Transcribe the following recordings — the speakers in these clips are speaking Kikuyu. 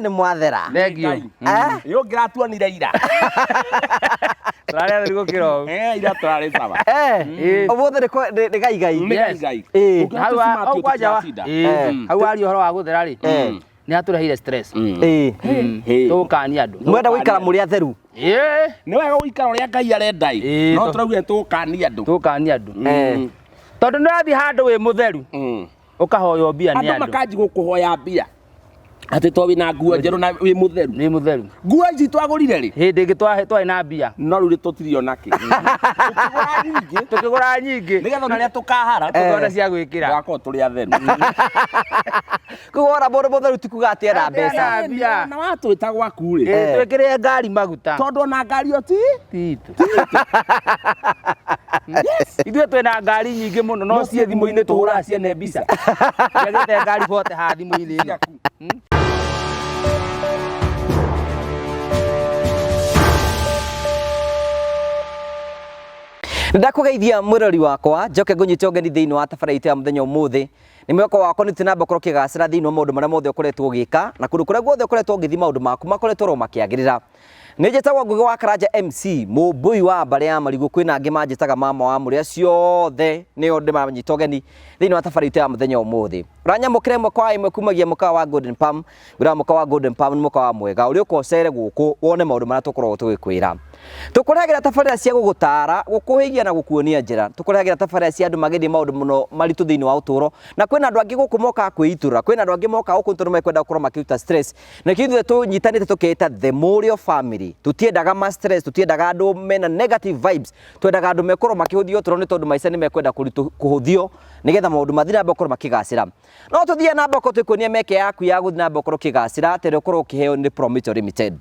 Nĩ mwathera. Thank you. Eh? Ĩ ũngĩratuonire ira. Tũrarĩ atheru gũkĩra ũũ. Eh, ira tũrarĩ sawa. Eh, Ĩĩ. ũmũthĩ nĩ gaigai. Nĩ Yes. gaigai. Ĩĩ. Ũngĩra Hau tũcimati hau kwanja wa- tũtiratinda. Ĩĩ. Eh. Hau waria ũhoro wa gũthera rĩ. Eh. Nĩ atũreheire stress. Ĩĩ. Ĩĩ. Tũgũkania andũ. Mwenda gũikara mũrĩ atheru. Ĩĩ. Nĩ wega gũikara ũrĩa Ngai arenda ĩ. Ĩĩ, No tũraugire tũgũkania andũ. Tũgũkania andũ. Eh. Tondũ nĩ ũrathiĩ handũ wĩ mũtheru ũkahoywo mbia nĩ Andũ andũ. makanji gũkũhoya mbia. Atĩ to wĩna nguo njerũ na wĩ mũtheru. Nĩ mũtheru. Nguo ici twagũrire rĩ. Hĩndĩ ĩngĩ twarĩ na mbia. No rĩu tũtirĩ ona kĩ. Tũkĩgũra nyingĩ. Tũkĩgũra nyingĩ. Nĩgetha ona rĩrĩa tũkahara. Tũkona cia gwĩkĩra. Tũgakorwo tũrĩ atheru. Koguo wona mũndũ mũtheru ti kuga atĩ ena mbeca. Mbia. Na watwĩta gwaku rĩ. Ĩĩ, twĩkĩre ngari maguta. Tondũ ona ngari ĩyo ti. Titũ. Ithuĩ twĩna ngari nyingĩ mũno no ciĩ thimũ-inĩ tũhũraga ciene mbica. Njagĩte ngari bote haha thimũ-inĩ ĩno. Ndakũgeithia mwĩrori wakwa njoke ngũnyite ũgeni thĩinĩ wa tabarĩra itũ ya mũthenya ũmũthĩ. Nĩ mwĩhoko wakwa nĩ tũnamba ũkorwo ũkĩgacĩra thĩinĩ wa maũndũ marĩa mothe ũkoretwo ũgĩka na kũndũ kũrĩa guothe ũkoretwo ũgĩthiĩ maũndũ maku makoretwo oro makĩagĩrĩra. Nĩ njĩtagwo Ngũgĩ wa Karanja MC, mũmbũi wa mbarĩ ya Marigũ, kwĩna angĩ manjĩtaga mama wa mũrĩ, acio othe nĩo ndĩmanyita ũgeni thĩinĩ wa tabarĩra itũ ya mũthenya ũmũthĩ. Ũranyamũkĩra ĩmwe kwa ĩmwe kumagia mũkawa wa Golden Palm, ngwĩraga mũkawa wa Golden Palm nĩ mũkawa mwega ũrĩa ũka ũcere gũkũ wone maũndũ marĩa tũkoragwo tũgĩkwĩra. Tũkũrehagĩra tabarĩra cia gũgũtara, gũkũhĩgia na gũkuonia njĩra. Tũkũrehagĩra tabarĩra cia andũ magerie maũndũ mũno maritũ thĩinĩ wa ũtũũro, na kwĩna andũ angĩ gũkũ mokaga kwĩitũrũra, kwĩna andũ angĩ mokaga gũkũ tondũ mekwenda gũkorwo makĩruta stress. Na kĩo ithuĩ tũnyitanĩte tũkeĩta The Mũrĩo Family. Tũtiendaga ma stress, tũtiendaga andũ mena negative vibes, twendaga andũ mekorwo makĩhũthia ũtũũro nĩ tondũ maica nĩ mekwenda kũhũthio nĩgetha maũndũ mathiĩ na mbere gũkorwo makĩgacĩra. No tũthiĩ na mbere gũkorwo tũgĩkuonia mĩeke yaku ya gũthiĩ na mbere gũkorwo ũkĩgacĩra ta ĩrĩa ũkorwo ũkĩheo nĩ Promito Limited.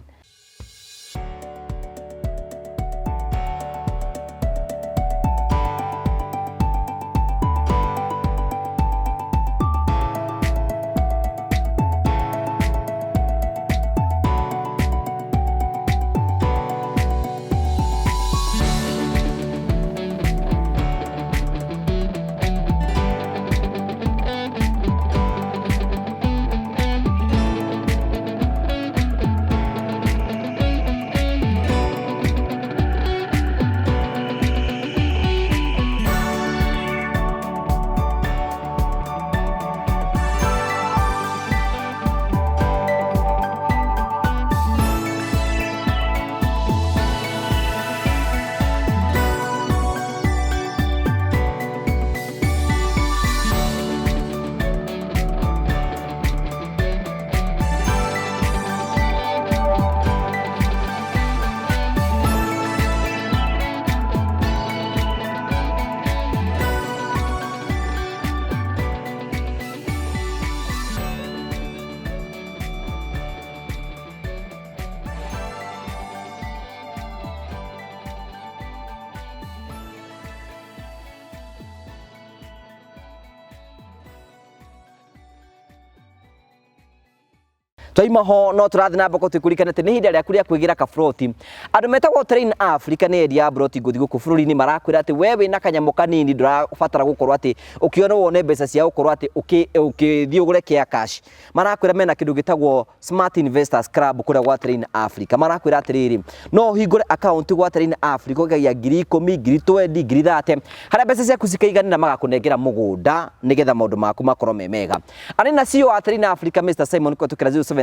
Twaima ho no tũrathiĩ na mbere tũkũririkana atĩ nĩ ihinda rĩaku rĩa kwĩgĩra kaburoti. Andũ metagwo Train Africa nĩ endia a buroti ngũthi gũkũ bũrũri-inĩ marakwĩra atĩ we wĩna kanyamũ kanini ndũrabatara gũkorwo atĩ ũkĩona wone mbeca cia gũkorwo atĩ ũkĩthiĩ ũgũre kĩa cash. Marakwĩra mena kĩndũ gĩtagwo Smart Investors Club kũrĩa gwa Train Africa. Marakwĩra atĩrĩrĩ, no ũhingũre account gwa Train Africa ũkaigĩa 10,000, 20,000, 30,000, harĩa mbeca ciaku cikaiganĩra magakũnengera mũgũnda nĩgetha maũndũ maku makorwo me mega. Arĩ na CEO wa Train Africa Mr Simon kũhetũkĩra 0713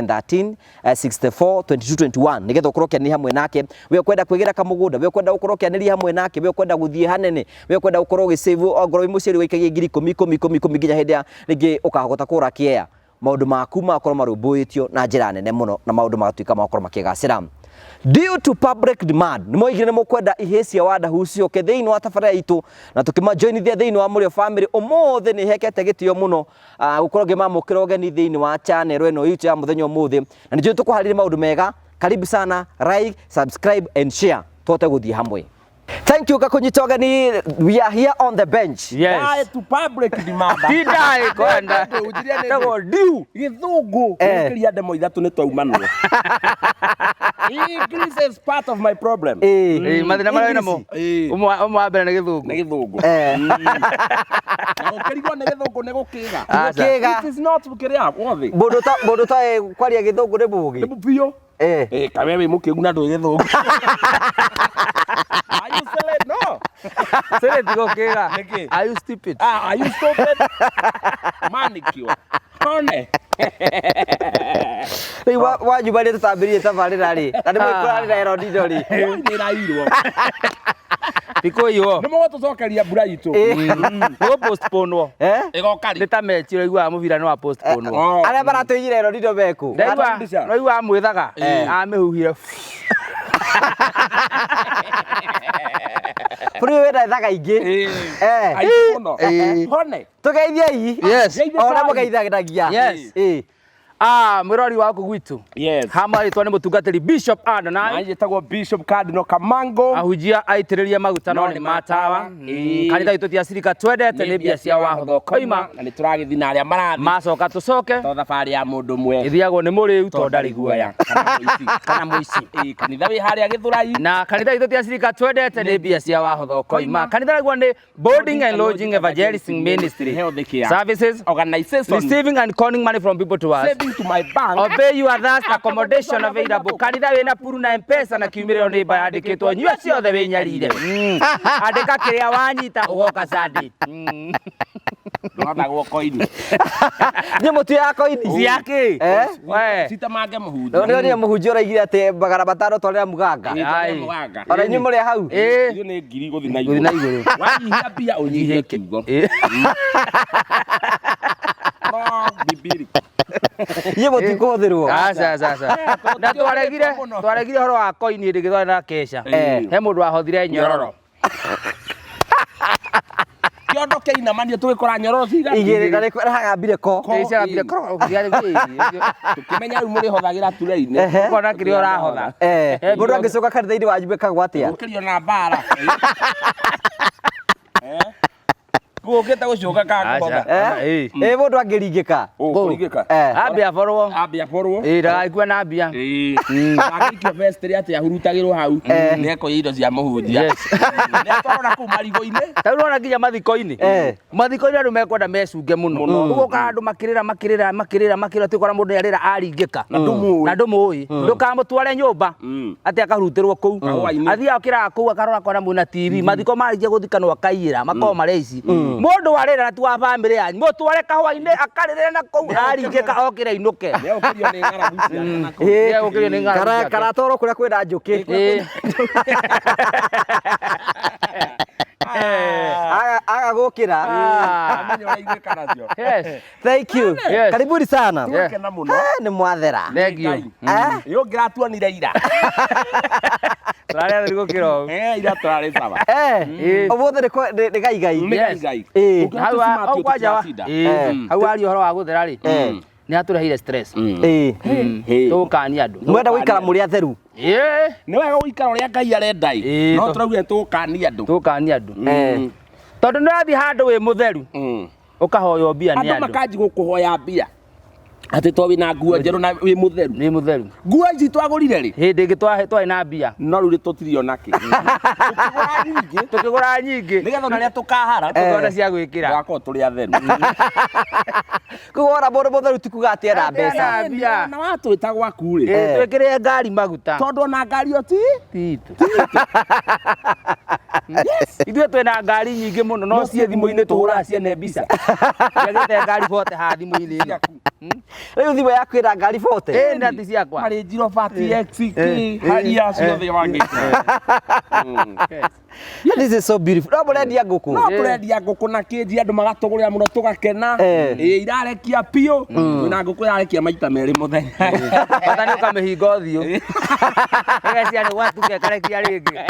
64 22 21 nĩgetha ũkorwo ũkĩaranĩria hamwe nake. We ũkwenda kwĩgĩra kamũgũnda, we ũkwenda gũkorwo ũkĩaranĩria hamwe nake, we ũkwenda gũthiĩ hanene, we ũkwenda gũkorwo ũgĩsave ongorwo wĩ mũciari ũgaikagia ngiri ikũmi ikũmi ikũmi ikũmi nginya hĩndĩ ya rĩngĩ ũkahota kũgũra kĩea. Maũndũ maku magakorwo marũmbũĩtio na njĩra nene mũno na maũndũ magatuĩka magakorwo makĩgacĩra. Due to public demand, nĩ mwoigire nĩ mũkwenda ihĩĩ cia Wandahu ciũke thĩinĩ wa tabarĩra itũ na tũkĩmajoinithia thĩinĩ wa Mũrĩo Family. Ũmũthĩ nĩ hekete gĩtĩo mũno gũkorwo ngĩmamũkĩra ũgeni thĩinĩ wa channel ĩno itũ ya mũthenya ũmũthĩ, na nĩ njũĩ tũkũharĩria maũndũ mega. Karibu sana, like, subscribe and share tũhote gũthiĩ hamwe. Thank you gakunyita ũgeni. We are here on the bench. Yes. Die to public demand. Ti die kwenda. Ũnjirie nĩ Tagwo due. Gĩthũngũ Eh. gĩkĩria ndemo ithatũ nĩ twaumanwo. English is part of my problem. Eh. Eh, mathĩna marĩa wĩnamo. Eh. Ũmwe ũmwe wa mbere nĩ gĩthũngũ. Nĩ gĩthũngũ. Eh. Na gũkĩrigwo nĩ gĩthũngũ nĩ gũkĩga. Aca. Gũkĩga. It is not kĩrĩa wothe. Mũndũ ta mũndũ ta kwaria gĩthũngũ nĩ mũgĩ. Nĩ biũ. Eh. Eh, kawe wĩ mũkĩgu na ndũĩ gĩthũngũ. Are you silly? No. Sĩrĩ ti gũkĩga. Nĩkĩ? Are you stupid? Ah, are you stupid? Manicure. Hone. Rĩu wanyu marĩa tũtambĩrĩrie tabarĩra rĩ na nĩ mũkũrarĩra Elonido rĩ. Nĩ ĩrairwo. Ti kũiywo. Nĩ mũgũtũcokeria mbura itũ. Nĩ postponwo. Eh? Ĩgoka Nĩ rĩ? ta mechi ũraiguaga mũbira nĩ wa postponwo. Oh. Arĩa maratũiyire Elonido meku. Ndaigua Mbica. no amwĩthaga amĩhuhire. Bũrũri ũyũ wĩna ithaga ingĩ. Eh. Aingĩ mũno. Hone. Tũgeithiei. Yes. O ũrĩa mũgeithanagia. Yes. Eh. Ah, mwĩrori waku gwitũ. Yes. Hama rĩtwa nĩ mũtungatĩri Bishop Adonai. Njĩtagwo Bishop Cardinal Kamango. Ahunjia aitĩrĩrie maguta no nĩ matawa. Ĩĩ. Kanitha itũ ti acirika twendete nĩ mbia cia wahotho koima. Na nĩ tũragĩthiĩ na arĩa marathiĩ. Macoka tũcoke To thabarĩ ya mũndũ ũmwe. ĩthiagwo nĩ mũrĩu to ndarĩ guoya. Kana mũici. Kana mũici. Ĩĩ, kanitha wĩ harĩa Gĩthũrai. Na kanitha itũ ti acirika twendete nĩ mbia cia wahotho koima. Kanitha naguo nĩ Boarding and Lodging Evangelism Ministry. Health care. Services Organization. receiving and conning money from people to us. Saving to my bank. Obey your thirst accommodation available. Kanitha wĩna puru na mpesa na kiumĩrĩro nĩ mba yandĩkĩtwo nyua ciothe wĩnyarire. Andĩka kĩrĩa wanyita ũgoka Sunday. Ndũrathagwo koini. Niĩ mũtuoyaga koini. Ciakĩ? Eh? We. Citamange mũhunjia. Nĩ nĩ mũhunjia ũraigire atĩ 500 twarĩra mũganga. Ĩĩ, Ai. twarĩra mũganga. Ona inyuĩ mũrĩ hau. Ĩĩ. Ithuĩ nĩ ngiri gũthiĩ na Gũthiĩ na igũrũ. Wanyihia mbia ũnyihie kiugo. Ĩĩ. No bibiri. Inyuĩ mũtikũhũthĩrwo. Aca aca aca. Na twaregire twaregire ũhoro wa koini hĩndĩ ĩngĩ twarĩ na kesha. Eh. He mũndũ wahothire nyororo. Kĩondo kĩinamanio tũgĩkora nyororo cigana. Igĩrĩ na nĩ hagambire ko. Ĩĩ, ciagambire kororo, Tũkĩmenya rĩu mũrĩhothagĩra turei-inĩ. Ehe. Ũkona kĩrĩa ũrahotha. Eh. He Mũndũ angĩcoka kanitha-inĩ wanyu mekagwo atĩa? Gũkĩrio na mbara. Gũkĩte gũcoka kana kũhotha. Aca. Eh? Ĩĩ. Ĩ mũndũ angĩringĩka. Ũkũringĩka. Eh. Ambe aborwo. Ambe aborwo. Ĩĩ ndagakue na mbia. Ĩĩ. Angĩikio vestry atĩ ahurutagĩrwo hau nĩ ekoya indo cia mũhunjia. Yes. Nĩ atwarwo na kũu marigũ-inĩ. Ta rĩu ũrona nginya mathiko-inĩ. Eh. Mathiko-inĩ andũ mekwenda mecunge mũno. Ũguo ũkora andũ makĩrĩra makĩrĩra makĩrĩra makĩrĩra tũkora mũndũ nĩarĩra aringĩka. Na ndũmũĩ. Na ndũmũĩ. Ndũkamũtware nyũmba atĩ akahurutĩrwo kũu. Kahũa-inĩ. Athiaga okĩraga kũu akarora akona mwĩna TV. Mathiko marĩkia gũthikanwo akaiyĩra makoragwo marĩa ici. Mũndũ warĩra na ti wa bamĩrĩ yanyu. Mũtware kahũa-inĩ akarĩrĩre na kũu aringĩka okĩre ainũke. Nĩegũkĩrio nĩ ng'aragu ciake na kũu. Ĩ. Nĩegũkĩrio nĩ ng'aragu ciake. Karatwarwo kũrĩa kwĩna njũkĩ. Ĩĩ. Aga gũkĩra. Ah. Amenye ũrĩa aiguĩka nacio. Yes. Thank you. Yes. Karibuni sana. Yeah. Twakena mũno. Eh, nĩ mwathera. Thank you. Ngai. Eh? Ĩ ũngĩratuonire ira. Tũrarĩ atheru gũkĩra ũũ. Eh, ira tũrarĩ sawa. Eh. Ĩ. Ũmũthĩ nĩ gaigai. Nĩ Yes. gaigai. Ĩ. Ũngĩra Hau tũcimatio kwanja wa tũtiratinda. Ĩĩ. Hau waria ũhoro wa gũthera rĩ Eh. nĩ atũreheire stress. Ĩ. Hĩ. Tũgũkania andũ. Mwenda gũikara mũrĩ atheru. Ĩĩ. Nĩ wega gũikara ũrĩa Ngai arenda ĩ. Ĩ, No tũraugire tũgũkania andũ. Tũgũkania andũ. Eh. Tondũ nĩ ũrathiĩ handũ wĩ mũtheru ũkahoywo mbia nĩ Andũ andũ. makanji gũkũhoya mbia. Atĩ to wĩna nguo njerũ na wĩ mũtheru. Nĩ mũtheru. Nguo ici twagũrire rĩ. Hĩndĩ ĩngĩ twarĩ na mbia. No rĩu tũtirĩ ona kĩ. Tũkĩgũra nyingĩ. Tũkĩgũra nyingĩ. Nĩgetha ona rĩrĩa tũkahara Tũkona cia gwĩkĩra. tũgakorwo tũrĩ atheru. Koguo wona mũndũ mũtheru ti kuga atĩ ena mbeca. Ena mbia. Na watwĩta gwaku rĩ. Ĩĩ, Twĩkĩrĩre ngari maguta. Tondũ ona ngari ĩyo ti Titũ. Ithuĩ twĩna ngari nyingĩ mũno no ciĩ thimũ-inĩ tũhũraga ciene mbica. Njagĩte ngari bote haha thimũ-inĩ ĩno. Rĩu thimũ yaku ĩna ngari 40. Ĩĩ na ti ciakwa. Marĩ Njirobati X K haria ciothe wangĩkĩra. This is so beautiful. No mũrendia ngũkũ. No tũrendia ngũkũ na kĩnji andũ magatũgũrĩra mũno tũgakena. Eh. Ĩ irarekia biũ. Twĩna ngũkũ irarekia maita merĩ mũthenya. Bata nĩ ũkamĩhinga ũthiũ. Ĩgecia nĩ gwatuka ĩkarekia rĩngĩ.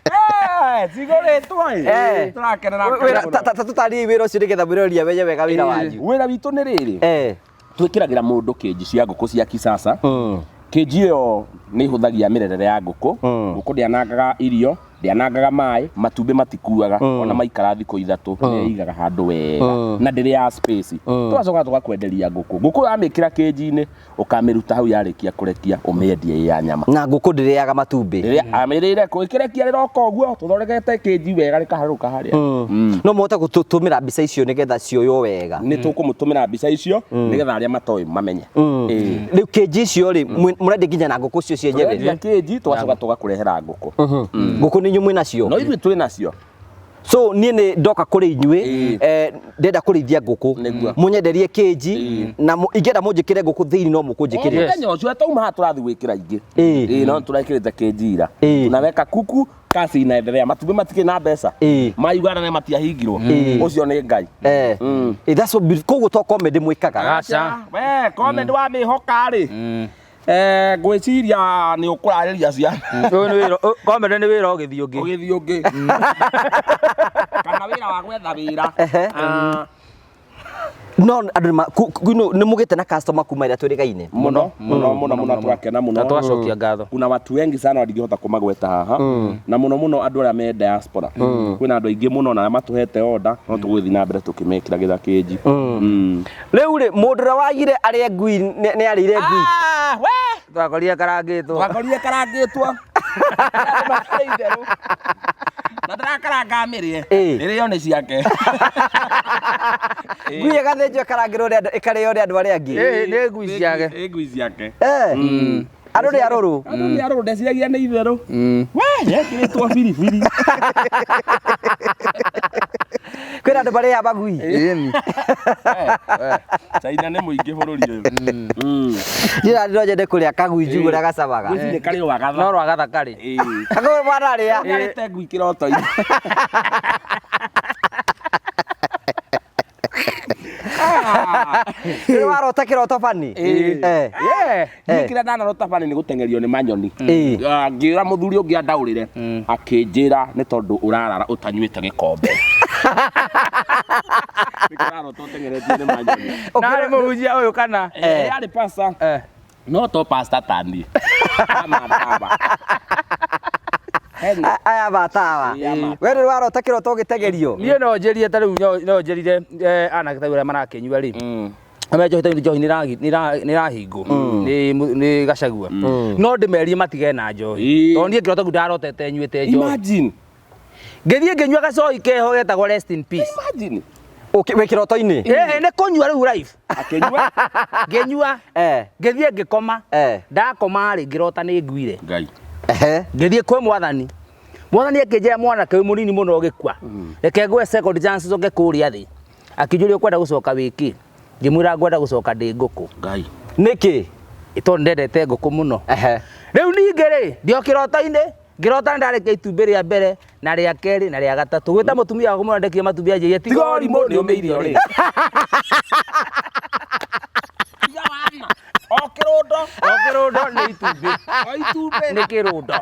Eh, cigũrĩtwo ĩ. Eh. Tũrakenera Wĩra- ta tũtarĩrie wĩra ũcio nĩgetha mwĩrori amenye wega wĩra wanyu. Wĩra witũ nĩ rĩrĩ. Eh. Twĩkĩragĩra mũndũ kĩnji cia ngũkũ cia kisasa. Kĩnji ĩyo Nĩ ihũthagia mĩrerere ya ngũkũ. Ngũkũ ndĩanangaga irio, ndĩanangaga maĩ, matumbĩ matikuaga, ona maikara thikũ 3 nĩ ĩigaga handũ wega na ndĩrĩaga space. Tũgacoka tũgakwenderia ngũkũ. Ngũkũ wamĩkĩra kĩnji-inĩ, ũkamĩruta hau yarĩkia kũrekia, ũmĩendie ĩ ya nyama. Na ngũkũ ndĩrĩaga matumbĩ. Rĩrĩa amĩrĩire ĩkĩrekia rĩroka ũguo, tũthondekete kĩnji wega rĩkaharũrũka harĩa. No mũhote gũtũtũmĩra mbica icio nĩgetha cioywo wega. Nĩ tũkũmũtũmĩra mbica icio nĩgetha arĩa matoĩ mamenye. Ĩĩ. Rĩu kĩnji icio rĩ, mũrendia nginya na ngũkũ icio cienyewe? Tũrendia kĩnji tũgacoka tũgakũrehera ngũkũ. Ngũkũ nĩ inyuĩ mwĩ nacio? No ithuĩ twĩ nacio. So niĩ nĩ ndoka kũrĩ inyuĩ, Ĩĩ. Ndĩrenda kũrĩithia ngũkũ, Nĩguo. mũnyenderie kĩnji, Ĩĩ. na ingĩenda mũnjĩkĩre ngũkũ thĩinĩ no mũkũnjĩkĩrĩra. Mũthenya ũcio tauma haha tũrathiĩ gwĩkĩra ingĩ. Ĩĩ. Ĩĩ, no tũrekĩrĩte kĩnji ira. Ĩĩ. Tunaweka kuku kasi inaendelea, matumbĩ matikĩrĩ na mbeca. Ĩĩ. Ma Uganda nĩ matiahingirwo. Ĩĩ. Ũcio nĩ Ngai. That's so beautiful. Koguo to comedy mwĩkaga. Aca. We comedy wamĩhoka rĩ, ngwĩciria nĩ ũkũrarĩria ciana. Ũyũ nĩ wĩra, comedy nĩ wĩra ũgĩthiĩ ũngĩ. Ũgĩthiĩ ũngĩ. Kana wĩra wa gwetha wĩra. Ehe. No andũ nĩ mũgĩte na customer kuma ĩrĩa twĩrĩgaine. Mũno mũno mũno mũno, tũrakena mũno. Na twacokia ngatho. Kuna watu wengi sana ndingĩhota kũmagweta haha, na mũno mũno andũ arĩa me diaspora. Kwĩna andũ aingĩ mũno na arĩa matũhete order, no tũgũgĩthiĩ na mbere tũkĩmekĩragĩra kĩnji. Rĩu rĩ, mũndũ ũrĩa wagire arĩe ngui nĩ arĩire ngui. Ah, we! Twakorire karangĩtwo. Twakorire karangĩtwo. Itherũ. Na ndĩrakaranga mĩrĩe. Ĩĩ. Ĩrĩo nĩ ciake. Ngui ĩgathĩnjwo ĩkarangĩrwo nĩ andũ, ĩkarĩo nĩ andũ arĩa angĩ. Ĩĩ, nĩ ngui ciake. Ĩ ngui ciake. Andũ nĩ arũrũ. Andũ nĩ arũrũ, ndeciragia nĩ itherũ. We, yekĩrĩtwo biribiri. Kwĩna andũ marĩaga magui. Ĩni. China nĩ mũingĩ bũrũri ũyũ. Niĩ no nyende kũrĩa kagui njugu ũrĩa gacamaga. Ngwĩciria nĩ karĩ rwagatha. No rwagatha karĩ. Ĩĩ. Kagui mwanarĩa. Arĩte ngui kĩroto-inĩ. Nĩ warota kĩroto bani? Ĩĩ. Yeah. Niĩ kĩrĩa ndanarota bani nĩ gũteng'erio nĩ manyoni. Ĩĩ. Ah, ngĩra mũthuri ũngĩ andaũrĩre, akĩnjĩra nĩ tondũ ũrarara ũtanyuĩte gĩkombe. Nĩkĩo ũrarota ũteng'eretio nĩ manyoni. Na arĩ mũhunjia ũyũ kana? Yarĩ pastor. No to pastor ta niĩ. Ama tawa. Hena. Aya matawa. Ĩĩ, aya We nĩ warota kĩroto ũgĩteng'erio? Niĩ no njĩrire ta rĩu no njĩrire anake ta rĩu arĩa marakĩnyua rĩ. Ame njohi ta rĩu njohi nĩ ĩrahingwo nĩ Gachagua. No ndĩmerie matige na njohi. Ĩĩ. Tondũ niĩ kĩroto kĩu ndarotete nyuĩte njohi. Imagine. Ngĩthiĩ ngĩnyua gacohi keho getagwo rest in peace. Imagine. Wĩ kĩroto-inĩ? Ĩĩ, nĩ kũnyua rĩu life. Akĩnyua. Ngĩnyua. Ngĩthiĩ ngĩkoma. Ndakoma rĩ, ngĩrota nĩ nguire. Ngai. Ngĩthiĩ kwĩ mwathani. Mwathani akĩnjĩra mwanake ũyũ mũnini mũno ũgĩkua. Reke ngũhe second chance ũcoke kũrĩa thĩ. Akĩnjũria ũkwenda gũcoka wĩkĩ? Ngĩmwĩra ngwenda gũcoka ndĩ ngũkũ. Ngai. Nĩkĩ? Tondũ ndendete ngũkũ mũno. Rĩu ningĩ rĩ, ndĩ o kĩroto-inĩ, ngĩrota ndarĩkia itumbĩ rĩa mbere na rĩa kerĩ na rĩa gatatũ. Gwĩta mũtumia wakwa mũno ndekie matumbĩ anjĩrie tiga ũrimũ nĩ ũmĩirio rĩ. Tiga wana. O kĩrũndo. O kĩrũndo nĩ itumbĩ. O itumbĩ. Nĩ kĩrũndo.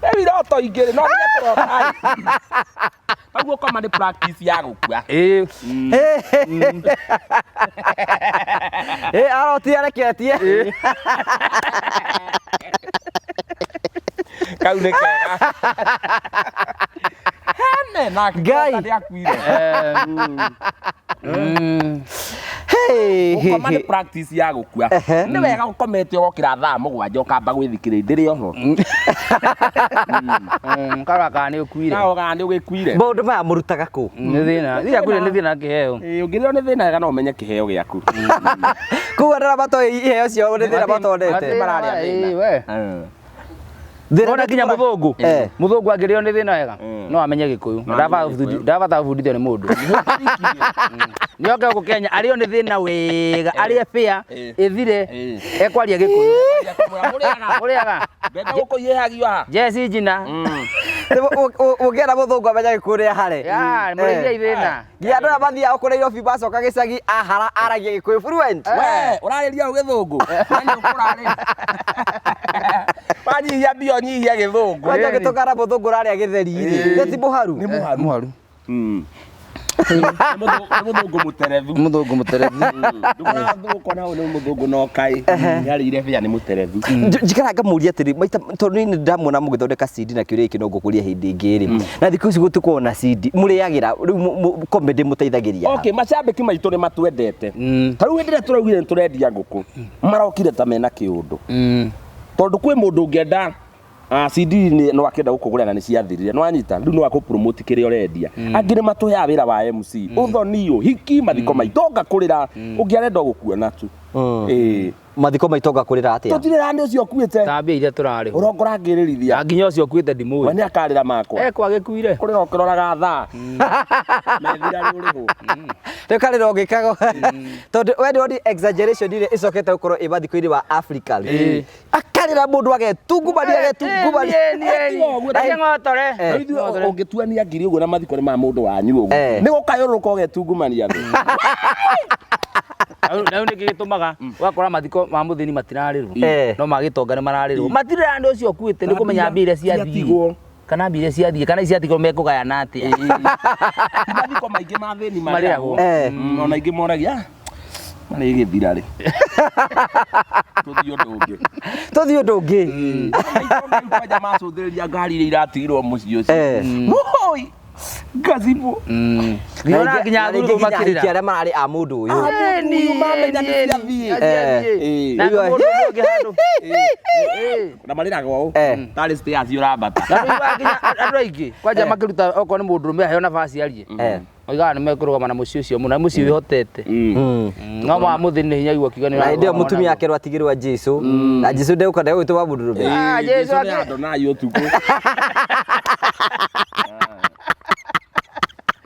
Rĩu iroto ingĩ rĩ, no nginya kũrota. Koguo koma nĩ practice ya gũkua. Ĩĩ. Arotire areketie. Kau nĩ kega. Hene na Ngai. akĩrota nĩ akuire. Hey. Gũkoma nĩ practice ya gũkua. Nĩ wega ũkomete ũgokĩra thaa 7 ũkamba gwĩthikĩrĩria ndĩrĩ oho. Karora kana nĩ ũkuire. Na ũgaa nĩ ũgĩkuire. Maũndũ maya mũrutaga kũ? Nĩ thĩna. Thĩna kuire nĩ thĩna kĩheo. Ĩĩ, ũngĩrĩo nĩ thĩna wega no ũmenye kĩheo gĩaku. Koguo andũ arĩa matoĩ iheo ciao nĩ thĩna matonete. Mararĩa thĩna. Ĩĩ, we. Thĩna Ona nginya mũthũngũ. Mũthũngũ angĩrĩo nĩ thĩna wega no amenye Gĩkũyũ. Ndabatara gũbundithio nĩ mũndũ. Nĩ oke gũkũ Kenya arĩo nĩ thĩna wega, arĩe bĩa ĩthire ekwaria Gĩkũyũ. Mũrĩaga. Mbembe gũkũ ihĩhagio haha. Jeci njina. Ũngĩenda mũthũngũ amenye Gĩkũyũ nĩ ahare. Ya, mũrĩithia thĩna. Nginya andũ arĩa mathiaga kũrĩa Nairobi macoka gĩcagi ahara aragia Gĩkũyũ fluent. We, ũrarĩria ũ gĩthũngũ? Na nĩ ũkũrarĩria. Wanyihia mbia ũnyihie gĩthũngũ. Kwanja gĩtũkara mũthũngũ ũrarĩa gĩtheri rĩ. Nĩ ti mũharu. Nĩ mũharu. Mũharu. Nĩ mũthũngũ mũterethu. Mũthũngũ mũterethu. Ndũkona ũyũ nĩ mũthũngũ no kaĩ nĩarĩire bĩa nĩ mũterethu. Njikara ngamũria atĩrĩ maita tondũ niĩ nĩndĩramuona mũgĩthondeka CD na kĩũria gĩkĩ no ngũkũria hĩndĩ ĩngĩ rĩ, na thikũ ici gũtikoragwo na CD mũrĩagĩra rĩu comedy mũteithagĩria ha? Okay, macambĩki maitũ nĩ matwendete. Ta rĩu hĩndĩ ĩrĩa tũraugire nĩ tũrendia ngũkũ, marokire ta mena kĩũndũ. Tondũ kwĩ mũndũ ũngĩenda CD nĩ no akĩenda gũkũgũrĩra na nĩ ciathirire, nĩ wanyita? Rĩu no akũ promote kĩrĩa ũrendia. Angĩ nĩ matũheaga wĩra wa MC, ũthoni, ũhiki, mathiko maitũ ngakũrĩra, ũngĩ arenda o gũkuona tu. Ĩĩ. Mathiko maitũ ngakũrĩra atĩa? Tũtirĩ nĩ ũcio ũkuĩte. Ta mbia iria tũrarĩhwo. Ũrongora ngĩrĩrithia. Na nginya ũcio ũkuĩte ndimũĩ. We nĩ akarĩra makwa. Ekwa gĩkuire. Kũrĩra ũkĩroraga thaa. Methira rĩũrĩhwo. Rĩu karĩra ũgĩkago. Tondũ we nĩ exaggeration ĩrĩa ĩcokete gũkorwo ĩ mathiko-inĩ wa Africa. Akarĩra mũndũ agetungumania agetungumania. Reke ng'otore. Rĩu ithuĩ ũngĩtuania ngiri ũguo na mathiko nĩ ma mũndũ wanyu ũguo. Nĩ gũkayũrũrũka ũgetungumania thĩ. Na rĩu nĩkĩ gĩtũmaga ũgakora mathiko ma mũthĩni matirarĩrwo no ma gĩtonga nĩ mararĩrwo. Matirĩra nĩ ũcio ũkuĩte nĩ kũmenya mbia iria ciathiĩ. Ciatigwo. Kana mbia iria ciathiĩ kana ciatigwo mekũgayana atĩa. Ti mathiko maingĩ ma thĩni Marĩragwo. marĩragwo. Ona aingĩ moragia marĩgĩthira rĩ. Tũthiĩ ũndũ ũngĩ. Tũthiĩ ũndũ ũngĩ. Kwanja macũthĩrĩria ngari iria iratigirwo mũciĩ ũcio. Woi! Ngacibũ. Nginya nginya Na athuri rĩngĩ nginya makĩrĩra. ahiki arĩa mararĩ a mũndũ ũyũ. Ũyũ mamenya nĩ ciathiĩ. Na mũndũ ũngĩ handũ. Na marĩraga ũũ. Tarĩ stairs ũrambata. Na rĩu nginya andũ aingĩ kwanja makĩruta okorwo nĩ mũndũrũme aheo nafasi arie. Oigaga nĩ mekũrũgama na mũciĩ ũcio mũno na mũciĩ wĩhotete. No ma mũthĩni nĩ hinya akiuga nĩ Na hĩndĩ ĩyo mũtumia akerwo atigĩrwo Jesu. Na Jesu ndegũka ndegwĩtwo wa mũndũrũme. Ah, Jesu Jesu nĩ Adonai ũtukũ.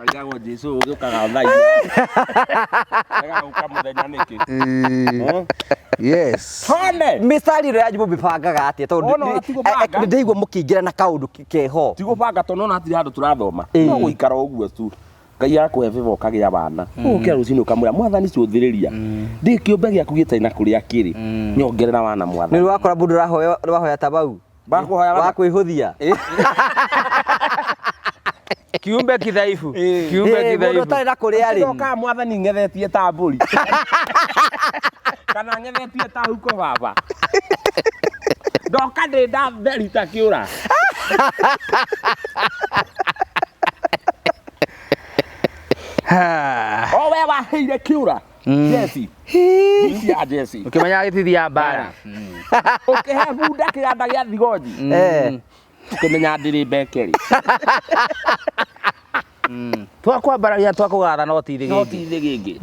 Aigagwo Jesu ũgĩũkaga thaa inya. Regaga gũka mũthenya nĩkĩ? Yes. Hone! Mĩstari ĩno yanyu mũmĩbangaga atĩa tondũ Ona ti gũbanga. nĩ ndĩraigua mũkĩingĩra na kaũndũ keho. Ti gũbanga tondũ nona hatirĩ handũ tũrathoma. No gũikara ũguo tu. Ngai akũhe favor ũkagĩa wana. Ũgũkĩra rũcinĩ ũkamwĩra mwathani cũthĩrĩria. Ndĩ kĩũmbe gĩaku gĩtarĩ na kũrĩa kĩrĩ. Nyongerera wana Nĩ mwathani. wakora mũndũ ũrahoya ũrahoya ta bau. Bakũhoya Wa wana. kwĩhũthia. Kiumbe kidhaifu. Kiumbe Mũndũ kidhaifu. ũtarĩ na kũrĩa rĩ. Ndokaga mwathani ng'ethetie ta mbũri. Kana ng'ethetie ta huko baba. Ndoka ndĩ ndatheri ta kĩũra. O we waheire kĩũra. Jesi. Ici ya Jesi. Ũkĩmenya gĩtithi ya mbara. Ũkĩhe bunda kĩganda gĩa thigonji. Ũkĩmenya ndĩrĩ mbekeri. Twakwambararia twakũgatha no ti No thĩgĩngĩ. ti thĩgĩngĩ.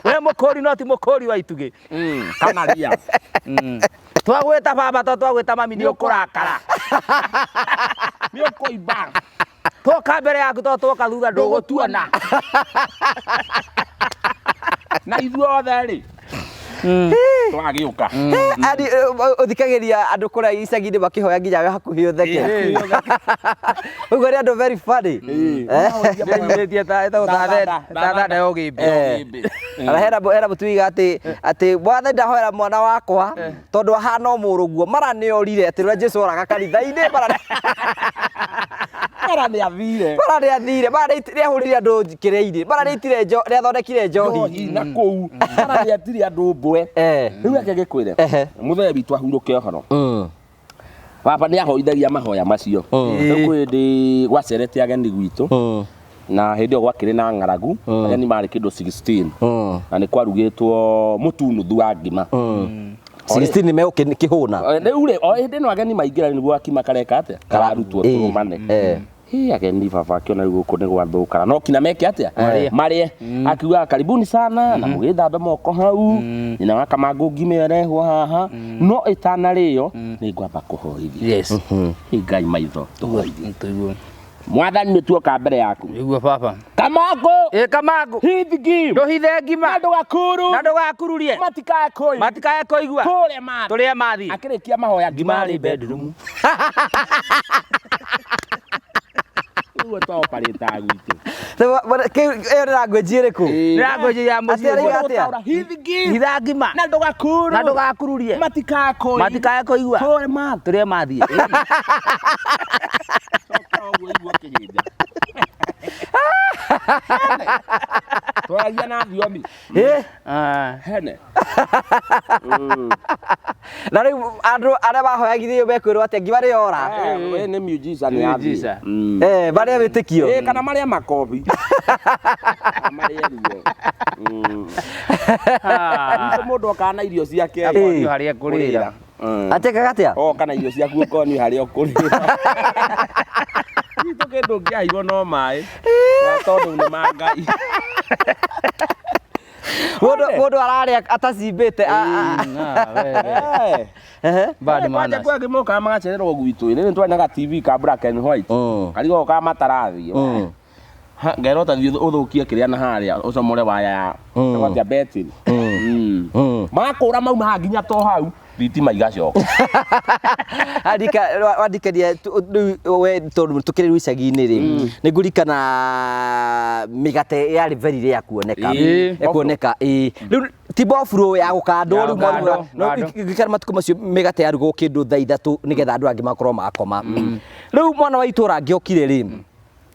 We mũkũri no ti mũkũri wa itugĩ. Kana ria. Twagwĩta baba to twagwĩta mami nĩ ũkũrakara. Nĩ ũkũimba. Twoka mbere yaku to twoka thutha ndũgũtuona. Na ithuothe rĩ. Twagĩũka. Ani ũthikagĩria andũ kũrĩa icagi-inĩ makĩhoya nginya we hakuhĩ ũtheke. Ũguo nĩ andũ very funny. Ndĩnyihĩtie ta ĩtagwo ta thanda ya ũgĩmbĩ. Ona hena hena mũtuiga atĩ atĩ mwathani ndahoera mwana wakwa tondũ ahana o mũrũguo mara nĩ orire atĩ ũrĩa Jesu oraga kanitha-inĩ mara Mara nĩ athire. mara nĩ athire mara nĩ ahũrire andũ kĩrĩa-inĩ mara nĩ aitire nĩ athondekire njohi. Njohi na kũu. Mara nĩ etire andũ mbwe. Rĩu reke ngĩkwĩre. Mũthee witũ ahurũke ũhoro. Baba nĩ ahoithagia mahoya macio. Rĩu kwĩ hĩndĩ gwacerete ageni gwitũ. Na hĩndĩ ĩyo gwakĩrĩ na ng'aragu. Ageni marĩ kĩndũ 16. Na nĩ kwarugĩtwo mũtu nuthu wa ngima. 16 nĩ megũkĩhũna. Rĩu rĩ, o hĩndĩ ĩno ageni maingĩra nĩguo gakima kareka atĩa? Kararutwo tũrũmane. Hĩ ageni baba akĩona rĩu gũkũ nĩ gwathũkana no kinya meke atĩa? Marĩe. Akiuga karibuni sana na mũgĩthambe moko hau. Nyina wa Kamangũ ngima ĩyo ĩrehwo haha no ĩtanarĩo nĩ ngwamba kũhoithia. Yes. Hĩ Ngai maitho tũhoithie. Tũigue. Mwathani nĩ tuoka mbere yaku. Iguo baba. Kamangũ! Ĩ Kamangũ. Hithigi! Ndũhithe ngima. Na ndũgakuru! Na ndũgakururie. Matikae kũigua. Matikae kũigua. Tũrĩe mathi. Tũrĩe mathi. Akĩrĩkia mahoya ngima arĩ bedroom. Ũguo twaoparĩtaga gwitũ. Ĩyo nĩ language ĩrĩkũ? Nĩ language ya mũciĩ. Atĩ arauga atĩa? Hithigi! Hitha ngima. Na ndũgakuru! Na ndũgakururie. Matikae kũigua. Matikae kũigua. Tũrĩe mathi. Tũrĩe mathi. Coka ũguo igua kĩhĩnja. Twaragia na thiomi. Eh, Ah. Hene. Na rĩu andũ arĩa mahoyagithio mekwĩrwo atĩa nginya rĩ ora. We nĩ miujiza nĩ yathi. Miujiza. Eh, marĩa wĩtĩkio. Eh, kana marĩa makobi. Marĩa ruo. Ah. Gwitũ mũndũ okaga na irio ciake. Akonio harĩa ekũrĩra. Atĩkaga atĩa? Oka na irio ciaku ũkonio harĩa ũkũrĩra. Gwitũ kĩndũ kĩairwo no maĩ. Na tondũ nĩ ma Ngai. Mũndũ mũndũ ararĩa atacimbĩte. Ah, wewe. Eh. Ehe. Bad Kwanja manners. kwĩ angĩ mokaga magacererwo gwitũ rĩrĩ twarĩ na ga TV ka black and white karigagwo ka matarathi. Ha, ngerwo ta thiĩ ũthũkie kĩrĩa na harĩa ũcomore waya ya gwatia betiri. Makũra mauma haha nginya to hau thitima igacoka. Andika wandikania rĩu we tondũ tũkĩrĩ rĩu icagi-inĩ rĩ nĩ ngũririkana mĩgate yarĩ very rare kuoneka. Ĩĩ. Kuoneka ĩĩ. Rĩu ti bofuro ya gũkandwo Ya rĩu gũkandwo, no ngando. ngirikana matukũ macio mĩgate yarugwo kĩndũ thaa 3 nĩgetha andũ angĩ makorwo makoma. Rĩu mwana wa itũra angĩokire rĩ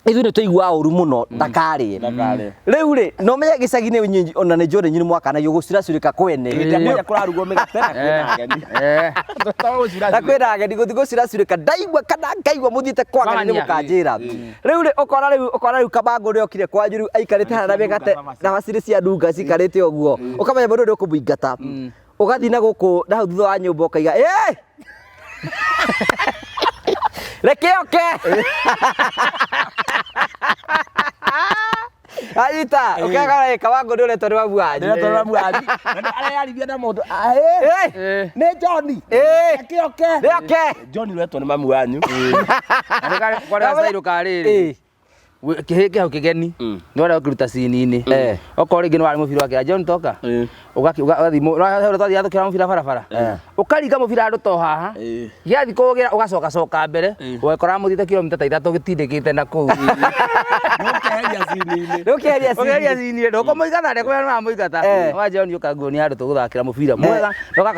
ithuĩ nĩ twaiguaga ũru mũno ndakarĩe. Ndakarĩe. Rĩu rĩ no menye gĩcagi-inĩ ona nĩ njũĩ inyuĩ nĩ mwakanagio gũcuracurĩka kwene. Hĩndĩ ĩrĩa kwanja kũrarugwo mĩgate na kwĩna ageni. Eh. Na kwĩna ageni gũthiĩ gũcuracurĩka ndaigua kana ngaigua mũthiĩte kwa ageni nĩ Kwagania. mũkanjĩra. Rĩu rĩ ũkona rĩu ũkona rĩu Kabango nĩ okire kwanyu rĩu aikarĩte haha na mĩgate na bacĩrĩ cia ndunga cikarĩte ũguo ũkamenya mũndũ ũyũ nĩ ũkũmũingata. Ũgathiĩ na gũkũ na hau thutha wa nyũmba ũkaiga ĩ reke oke. Anyita ũkegora Kabango nĩ ũretwo nĩ mamu wanyu. Ndĩretwo nĩ mamu wanyu. Na nĩ areyarithia na mũndũ. Ahĩ. Ĩ, Eh. Nĩ John. Ĩ. Reke oke. Nĩ oke. John ũretwo nĩ mamu wanyu. Na nĩ kwarĩ gacairũ ka rĩrĩ. Ĩ. Kĩhĩ kĩhau kĩgeni nĩ warĩa ũkĩruta cini-inĩ Eh. okorwo rĩngĩ nĩ warĩ mũbira wakĩra John toka ũgathiĩ ũgathiĩ mũbira barabara ũkaringa mũbira handũ to haha Eh. gĩathiĩ kũgĩra ũgacoka coka mbere ũgekora mũthiĩte kilomita ta 3 gĩtindĩkĩte na kũu Ũkeheria cini-inĩ. Rĩu ũkĩeheria ũgeria cini. cini ndũkũmũigata ndekũmenya nĩwamũigata Eh. wa John ũka nguonia handũ tũgũthakĩra mũbira mwega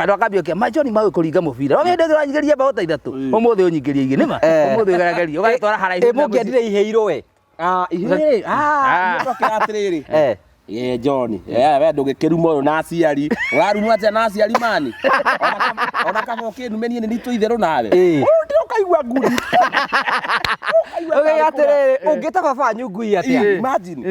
ndũkambia ũkia ma John maũĩ kũringa mũbira no hĩndĩ ĩngĩ ũranyingĩria mbaũ ta 3 ũmũthĩ ũnyingĩrie 2 nĩma Eh. ũmũthĩ ũgerageria ũgagĩtwara haraihu Ĩ mũngĩendire ihĩirwo we. Ah, ihĩĩ. Ah. Ah, nĩtwakĩra atĩrĩrĩ. Eh. Ye John, eh we ndũgĩkĩruma ũyũ na aciari. Ũrarumwo atĩa na aciari mani? Ona kaba ũkĩnume niĩ nĩ nitũ itherũ nawe. Ĩ. Ũyũ ndĩ ũkaigua ngundi. Ũkaigua Ũgĩiga tarĩ kũra. atĩrĩrĩ ũngĩta baba wanyu ngui atĩa? Imagine.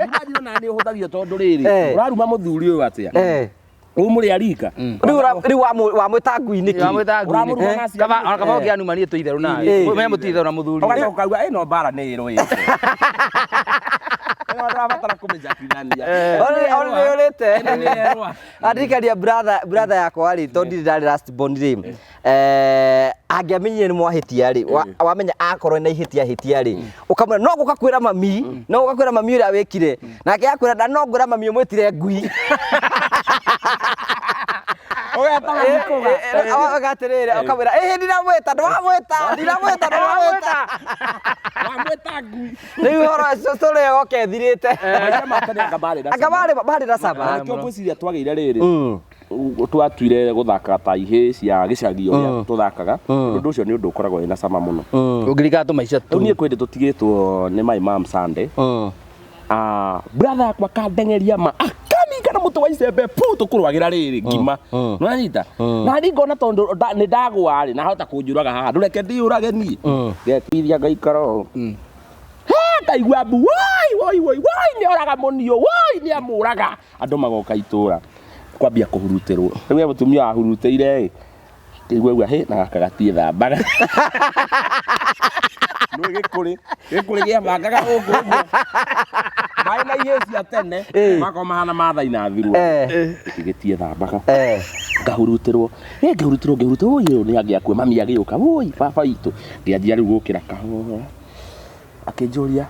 Imagine ona nĩ ũhũthagio tondũ rĩrĩ. Eh. Ũraruma mũthuri ũyũ atĩa? Eh. Ũmũrĩ arika. Rĩu rĩu wamwĩta ngui nĩkĩ? Wamwĩta ngui Ũramũruma na nĩkĩ? aciari. Kaba ona kaba ũngĩanuma niĩ twĩ itherũ nawe. Eh. Ũmenye mũtirĩ itherũ na mũthuri. Ũgacoka ũkaigua ĩno mbara nĩ ĩrũĩte. Ĩno ndĩrabatara kũmĩjakithania. Ona nĩ ũrĩte. Ĩno nĩ yerũa. Andirikania brother brother yakwa rĩ tondũ ndirĩ ndarĩ last born rĩ eh angĩamenyire nĩ mwahĩtia rĩ wamenya akorwo na ihĩtia hĩtia rĩ ũkamwĩra no gũka kwĩra mami no gũka kwĩra mami ũrĩa wĩkire nake akwĩra na no ngwĩra mami ũmwĩtire ngui. Ũgeta mami kũga. Ũgauga atĩrĩrĩ ũkamwĩra ĩhĩ ndinamwĩta ndwamwĩta ndinamwĩta ndwamwĩta. Wamwĩta ngui. Rĩu ũhoro ũcio story ĩyo yoka ĩthirĩte. Maica ma tene anga marĩ na Anga cama. marĩ na cama. Na nĩkĩo ngwĩciria twagĩire rĩrĩ twatuire gũthaka ta ihĩĩ cia gĩcagi ũrĩa tũthakaga ũndũ ũcio nĩ ũndũ ũkoragwo wĩna cama mũno. Ũngĩririkana tũmaica Rĩu tũu. niĩ kwĩ hĩndĩ tũtigĩtwo nĩ my mom Sunday. Ah, brother yakwa kandengeria ma akaninga na mũtĩ wa icembe pu tũkũrwagĩra rĩrĩ ngima nĩwanyita na niĩ ngona tondũ nĩ ndagwa rĩ na hota kũnjũraga haha ndũreke ndĩyũrage niĩ ngekuithia ngaikara ũũ ngaigua mbu woi woi woi woi nĩ oraga mũniũ woi nĩ amũraga andũ magoka itũra kwambia kũhurutĩrwo rĩu he mũtumia wahurutĩire ĩ ngĩigua igua hĩ na gaka gatiĩthambaga nĩ gĩkũrĩ gĩkũrĩ gĩabangaga gũkũ ũguo maĩ na ihĩĩ cia tene makorwo mahana mathaina thirua gĩkĩ gĩtiĩthambaga ngahurutĩrwo ĩ ngĩhurutĩrwo ngĩhurutĩrwo ũyũ nĩ angĩakua mami agĩũka woi baba witũ ngĩanjia rĩu gũkĩra kahora akĩnjũria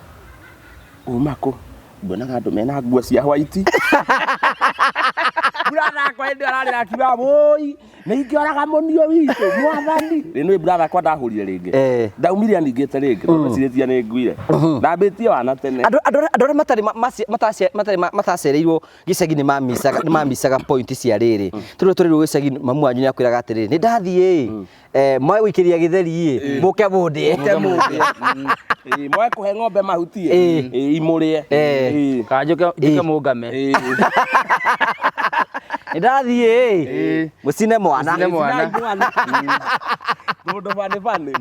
uma kũ nguonaga andũ mena nguo cia white brother akwa hĩndĩ ĩyo ararĩra akiuga woi Nĩ ingĩoraga mũnio witũ mwathani. Rĩ nĩ brother akwa ndahũrire rĩngĩ. Ndaumire aningĩte rĩngĩ tondũ mecirĩtie nĩ nguire. Ndambĩtie wana tene. Andũ andũ andũ arĩa matarĩ matarĩ matacereirwo gĩcagi nĩ mamicaga nĩ mamicaga point cia rĩrĩ. Tũrĩ tũrĩrwo gĩcagi mamu wanyu nĩ akwĩraga atĩrĩrĩ nĩ ndathiĩ ĩ mwae gũikĩria gĩtheri ĩ mũke mũndĩe. Mũke mũndĩe. Ĩĩ, mwae kũhe ng'ombe mahuti ĩ ĩĩ, imũrĩe. Ĩĩ. Kana njũke njũke mũngame. Ĩĩ. Nĩ ndathiĩ ĩ mũcine mwana. Mũcine mwana. Cinai mwana. Tondũ bani bani.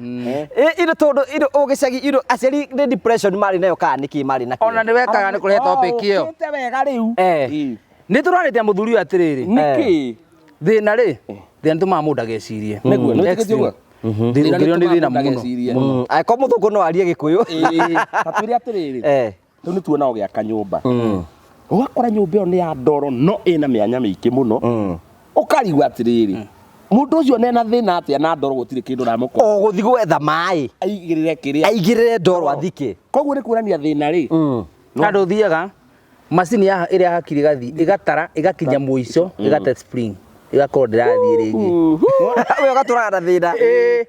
Ĩ indo tondũ indo ũgĩcagi indo aciari nĩ depression marĩ nayo kana nĩkĩ marĩ nakĩo. Ona nĩ wekaga nĩ kũrehe topic ĩyo. Ũkĩte wega rĩu. Ĩĩ. Nĩ tũrarĩte mũthuri ũyũ atĩrĩrĩ. Nĩkĩ? Thĩna rĩ, thĩna nĩ tũmaga mũndũ agecirie. Nĩguo, nĩ wĩtĩkĩtie ũguo? Thĩna ũngĩrĩo nĩ thĩna mũno. Agecirie. Angĩkorwo mũthũngũ no arie gĩkũyũ. Ĩĩ, ta twĩre atĩrĩrĩ. Rĩu nĩ tuona ũgĩaka nyũmba. Ũgakora nyũmba ĩyo nĩ ya ndoro no ĩna mĩanya mĩingĩ mũno. Ũkarigwo atĩrĩrĩ, mũndũ ũcio nena thĩna atĩa na ndoro gũtirĩ kĩndũ ũramũkora. O gũthiĩ gwetha maĩ. Aigĩrĩre kĩrĩa. Aigĩrĩre ndoro athike. Koguo nĩ kuonania thĩna rĩ. Handũ ũthiaga macini ya ĩrĩa hakiri ĩgathiĩ ĩgatara ĩgakinya mũico ĩgate spring ĩgakorwo ndĩrathiĩ rĩngĩ. We ũgatũraga na thĩna.